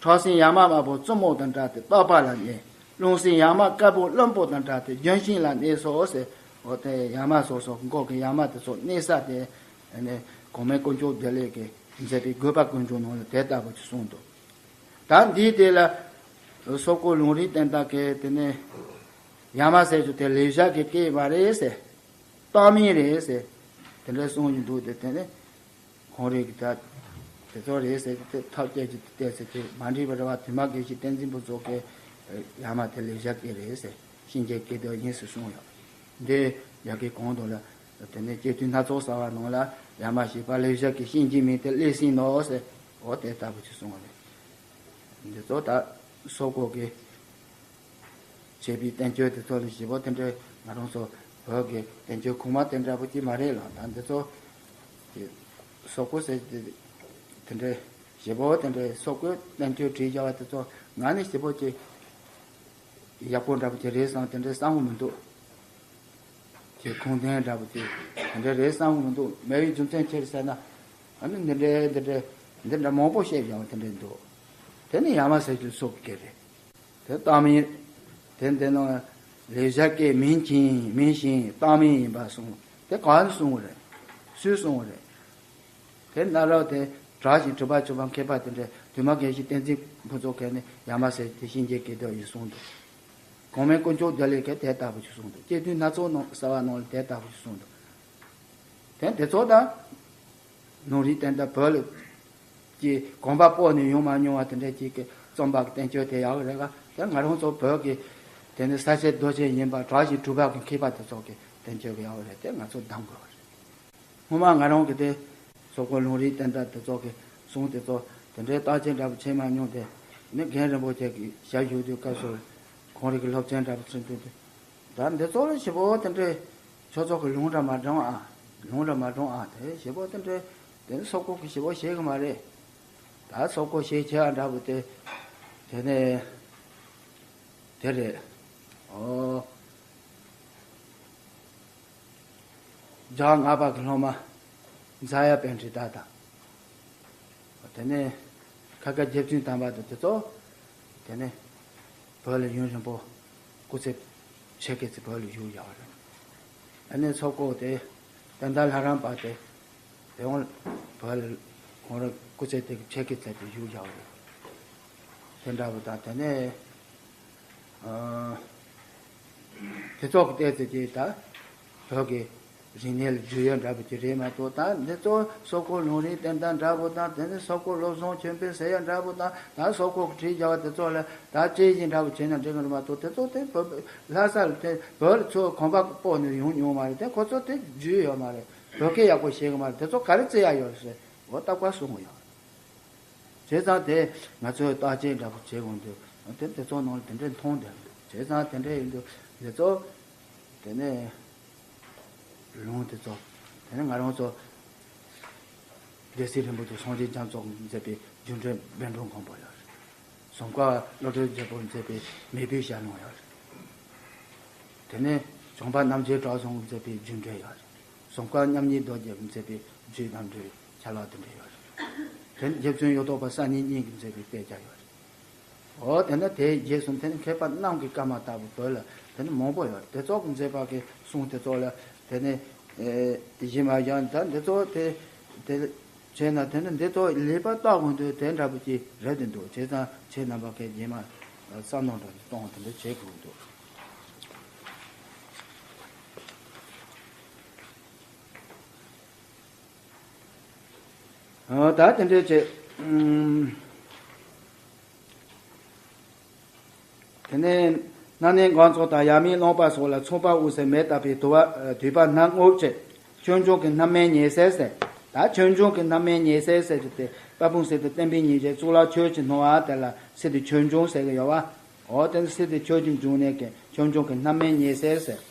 ཁྲག་སྲིན་ཡ་མ་དམར་པོ་བཙུན་མོ་དང་འདྲ་སྟེ་སྟག་པ་ལ་གནས། རླུང་སྲིན་ཡ་མ་དཀར་པོ་བླུན་པོ་དང་འདྲ་སྟེ་ལྗོན་ཤིང་ལ་གནས་སོ་ཟེར། འོ་དེ་ཡ་མ་སོ་སོ་མགོ་གི་ཡ་མ་དེ་ཚོ་གནས་ས་དེ་ནི་གོང་མའི་དཀོན་མཆོག་བདེ་ལེགས་ཀྱིས་མཛད་པའི་བཀོད་པ་ཀུན་འབྱུང་ནང་ལ་དེ་ལྟ་བུ་ཅིག་གསུངས་འདུག། ད་འདིའི་དེ་ལ་སོག་པོ་ལུང་རིགས་བསྟན་བདག་གིས་དེ་ནས་ཡ་མ་ཟེར་རྒྱུ་དེ་ལེགས་སྦྱར་གྱི་སྐད་མ་རེད་ཟེར། བཏགས་མིང་རེད་ཟེར། དེ་འདྲ་གསུངས་ཡོང་འདུག། དེ་དེ་ནས། ཁོང་རང་གིས་ད་དེ་ཚོ་རེད་ཟེར་ཏེ་ཐབས་སྐྱེལ་གྱི་བལྟས་ཟེར་ཏེ་མ་འགྲིག་པ་རེད་བ། དུ་མ་དགེ་བཤེས་བསྟན་འཛིན་ཕུན་ཚོགས་ཀྱིས་ཡ་མ་དེ་ལེགས་སྦྱར་སྐད་རེད་ཟེར། གཤིན་རྗེ་སྐད་དོད་ཡིན་ཟེར་གསུངས་ཡོད། འདི་ཡ་གི་གོང་དུ་ལ་དེ་ནས་སྐྱེ་དུས་སྣ་ཚོགས་གསར་བ་ནང་ལ་ཡ་མ་ཞེས་པ་ལེགས་སྦྱར་གྱི་གཤིན་རྗེའི་མིང་སྟེ་ཀླད་སྲིན་ནོ་ཟེར། འོ་དེ་ལྟ་བུ་ཅིག་གསུངས་པ་རེད། འདི་ཚོ་ད་སོག་པོ་གི་བྱས་པའི་བསྟན་བཅོས་དེ་ཚོ་ལ་ཞེ་པོ་དེ་འདྲའི་ང་རང་ཚོ་བོད་ཀྱི་བསྟན་བཅོས་ཁུངས་མ་དེ་འདྲ་པོ་ཅིག་མ་རེད་ལ། ད་འདི་ཚོ་གི་སོག་པོ་ཟེར་དེ་དེ་འདྲའི་ཞེ་པོ་དེ་འདྲའི་སོག་པོའི་བསྟན་བཅོས་བྲིས་བཞག་པ་དེ་ཚོ་ང་ནི་ཞེ་པོ་ཅིག་ཡག་པོ་འདྲ་པོ་ཅིག་རེད་བསམ་དེ་འདྲའི་བསམ་གྱི་མི་འདུག། ཅིག་ཁུངས་ལྡན་འདྲ་པོ་ཅིག་དེ་འདྲའི་རེད་བསམ་གྱི་མི་འདུག། མེད་པའི་རྒྱུ་མཚན་ཅི་རེད་ཟེར་ན། ཨ་ནི་འདི་འདྲའི་འདི་འདྲའི་འདི་འདྲ་མང་པོ་བཤད་བཞག་པ་དེ་འདྲའི་འདུག། དེ་ནི་ཡ་མ་ཟེར་རྒྱུ་སོག་པོའི་སྐད་རེད། དེ་བཏགས་མིང་། དེ་འདི་ནང་ལེགས་སྦྱར་སྐད་མིང་ཅན་མིང་བཞིན་བཏགས་མིང་ཡིན་པར་གསུངས། དེ་གང་གསུངས་པ་རེད། སུས་གསུངས་པ་རེད། དེ་གནའ་རབས་དེ་གྲགས་ཤིང་གྲུབ་པ་ཆོས་པ་མཁས་པ་དེ་འདྲས་དུ་མ་དགེ་བཤེས་བསྟན་འཛིན་ཕུན་ཚོགས་མཁྱེན་ནས་ཡ་མ་ཟེར་དེ་གཤིན་རྗེ་སྐད་དོད་ཡིན་གསུངས་འདུག། གོང་མའི་དཀོན་མཆོག་བདེ་ལེགས་ཀྱིས་དེ་ལྟ་བུ་ཞིག་གསུངས་འདུག། སྐྱེ་དུས་སྣ་ཚོགས་ནང་གསར་བ་ནང་ལ་དེ་ལྟ་བུ་ཞིག་གསུངས་འདུག། དེ་དེ་ཚོ་དང་། ལུང་རིགས་དེ་འདྲ་བོད་ལ་ཀྱི་གོམ་པ་སྤོས་ནས་ཡོང་མ་མྱོང་བ་དེ་འདྲ་ཅིག་གི་རྩོམ་པ་གི་བསྟན་བཅོས་དེ་ཡག་རེད་ག། དེ་ང་རང་ཚོ་བོད་ཀྱི་དེ་ནི་ས་སྐྱེས་རྡོ་རྗེ་ཡིན་པ་གྲགས་ཤིང་གྲུབ་པ་གི་མཁས་པ་དེ་ཚོ་གི་བསྟན་བཅོས་གི་ཡག་རེད། དེ་ང་ཚོ་གདམ་དགོས་པ་རེད། སྔོན་མ་ང་རང་གི་དེ་སོག་པོ་ལུང་རིགས་བསྟན་བདག་དེ་ཚོ་གི་གསུང་དེ་ཚོ་དེ་འདྲའི་བརྟག་དཔྱད་འདྲ་པོ་བྱེད་མ་མྱོང་། དེ་ནི་རྒན་རིན་པོ་ཆེ་གི་ཞབས་ཞུ་དུས་སྐབས་སུ་ཁོང་རང་གི་སློབ་ཚན་འདྲ་པོ་ཚུན་དུ་དེ་ད་འདི་ཚོ་ལ་ཞེ་པོ་དེ་འདྲའི་ཁྱོད་ཚོ་གི་ལུང་འདྲ་མ་དྲངས་ཨ། ལུང་འདྲ་མ་དྲངས་ཨ། དེ་ཞེ་པོ་དེ་འདྲའི་དེ་ནི་སོག་པོ་གི་ཞེ་པོ་ཤེས་གི་མ་རེད། ད་སོག་པོ་ཤེས་ཁྱེད་ཨ་འདྲ་པོ་དེ་དེ་ནས་དེ་རེད། ཨོ། རྒྱལ་བ་ལྔ་པ་གི་སློབ་མ་རྫ་ཡབ་པཎྜི་ཏ་དང་། དེ་ནས་ཁ་ཁ་རྗེ་བཙུན་དམ་པ་དང་དེ་ཚོ་དེ་ནས་བོད་ལ་ཡུན་རིང་པོ་སྐུ་ཚེ་ཆད་ཀྱི་ཚེ་བོད་ལ་བཞུགས་ཡོད་རེད། ཨ་ནི་སོག་པོ་དེ་བསྟན་དར་ལྷ་རམས་པ་དེ་དེ་འོང་བོད་ལ་ཁོང་རང་སྐུ་ཚེ་དེ་ཆད་ཀྱི་ཚེ་དེ་བཞུགས་ཡོད་རེད། དེ་འདྲ་པོ་དང་དེ་ནས། ཨ། དེ་ཚོ་གི་ལྟས་ཚེ་ཅིག་ད་བོད་ཀྱི་རིག་གནས་ལ་རྒྱུས་ཡོད་འདྲ་པོ་ཅིག་རེད་མ་གཏོགས། ད་འདི་ཚོ་སོག་པོ་ལུང་རིགས་བསྟན་བདག་འདྲ་པོ་དང་། དེ་ནི་སོག་པོ་བློ་བཟང་ཆོས་འཕེལ་ཟེར་ཡ་འདྲ་པོ་དང་། ད་སོག་པོ་གི་བྲིས་བཞག་པ་དེ་ཚོ་ལ་ད་དཔྱད་གཞི་འདྲ་པོ་བྱས་ན་འགྲིག་གི་རེད་མ་གཏོགས། དེ་ཚོ་དེ་བོད་ལྷ་ས་ལ་དེ་བོད་ལ་ཚུར་གོམ་པ་སྤོས་ནས་ཡོང་མྱོང་མ་རེད། དེ་ཁོ་ཚོ་དེ་རྒྱུས་ཡོད་མ་རེད། བོད་སྐད་ཡག་པོ་ཤེས་གི་མ་རེད། དེ་ཚོ་ག་རེ་བརྩི་ཡ་ཡོད་རེད་ཟེར་འོ་རྟག་པར་གསུང་གི་ཡོད་རེད། བྱས་ཙང་དེ་ང་ཚོས་བརྟག་དཔྱད་འདྲ་པོ་བྱེད་དགོས་འདུག། དེ་དེ་ཚོ་ནང་ལ་དེ་འདྲའི་མཐོང་དེ། བྱས་ཙང་དེ་འདྲ་ཡིན་དུས་དེ་ཚོ་དེ་ནས་ལུང་དེ་ཚོ་དེ་ནས་ང་རང་ཚོ་སྡེ་སྲིད་རིན་པོ་ཆེ་སངས་རྒྱས་རྒྱ་མཚོ་མཛད་པའི་རྒྱུ་འབྲས་བཻ་ཌཱུརྱ་མགོན་པོ་ཡོད་རེད། ཟུར་བཀའ་བློ་གྲོས་རྒྱལ་པོ་མཛད་པའི་མེས་པོའི་ཞལ་ལུང་ཡོད་རེད། དེ་ནས་བྱམས་པ་རྣམ་རྒྱལ་གྲགས་བཟང་མཛད་པའི་རྒྱུ་འབྲས་ཡོད་རེད། ཟུར་བཀའ་མཉམ་ཉིད་རྡོ་རྗེ་མཛད་པའི་རྒྱུད་རྣམ་འགྲེལ་ཆ་ལག་དེ་འདྲ་ཡོད་རེད། དེ་ནས་རྗེ་བཙུན་གཡུ་ཐོག་པ་གསར་རྙིང་གཉིས་ཀྱིས་མཛད་པའི་དཔེ་ཆ་ཡོད་རེད། འོ་དེ་ནས་དེའི་རྗེས་སུ་དེ་ནས་མཁས་པ་རྣམས་ཀྱི་བཀའ་མ་ལྟ་བུ་བོད་ལ་དེ་ནས་མང་པོ་ཡོད་རེད། དེ་ཚོ་གིས་མཛད་པ་གི་གསུང་དེ་ཚོ་ལ་དེ་ནས་ཨེ་གཞི་མ་བཞག་ད་འདི་ཚོ་དེ་དེ་བྱས་ན་དེ་ནས་འདི་ཚོ་ལེགས་པར་བརྟག་དགོས་འདུག། དེ་འདྲ་པོ་ཅིག་རེད་དེ་འདུག། བྱས་ཙང་ཁྱེད་རྣམ་པ་གིས་རྗེས་མ་བསམ་བློ་འདྲ་གཏོང་དེ་འདྲ་བྱེད་དགོས་འདུག། ཨ་ད་དེ་འདྲ་བྱས། ཨུམ། ནས། སྣ་ནས་སྒང་ཚོགས་དང་ཡ་མིན་རློན་པ་སོགས་ལ་མཚུངས་པར་དབུ་ཟེར་མེ་བཏབ་པའི་དུ་བ་དུད་པ་སྣ་ལྔ་བཅས། ཆོས་འབྱུང་གི་རྣམ་སྨིན་ཉེ་སྲས་ཟེར། ད་ཆོས་འབྱུང་གི་རྣམ་སྨིན་ཉེ་སྲས་ཟེར་གྱི་དེ་དཔལ་སྤུངས་སི་ཏུ་བསྟན་པའི་ཉིན་བྱེད་གཙུག་ལག་ཆོས་ཀྱི་སྣང་བ་དེ་ལ་སི་ཏུ་ཆོས་འབྱུང་ཟེར་གྱི་ཡོད་བ། འོ་དེ་ནི་སི་ཏུ་ཆོས་ཀྱི་འབྱུང་གནས་ཀྱི་ཆོས་འབྱུང་གི་རྣམ་སྨིན་ཉེ་སྲས་ཟེར།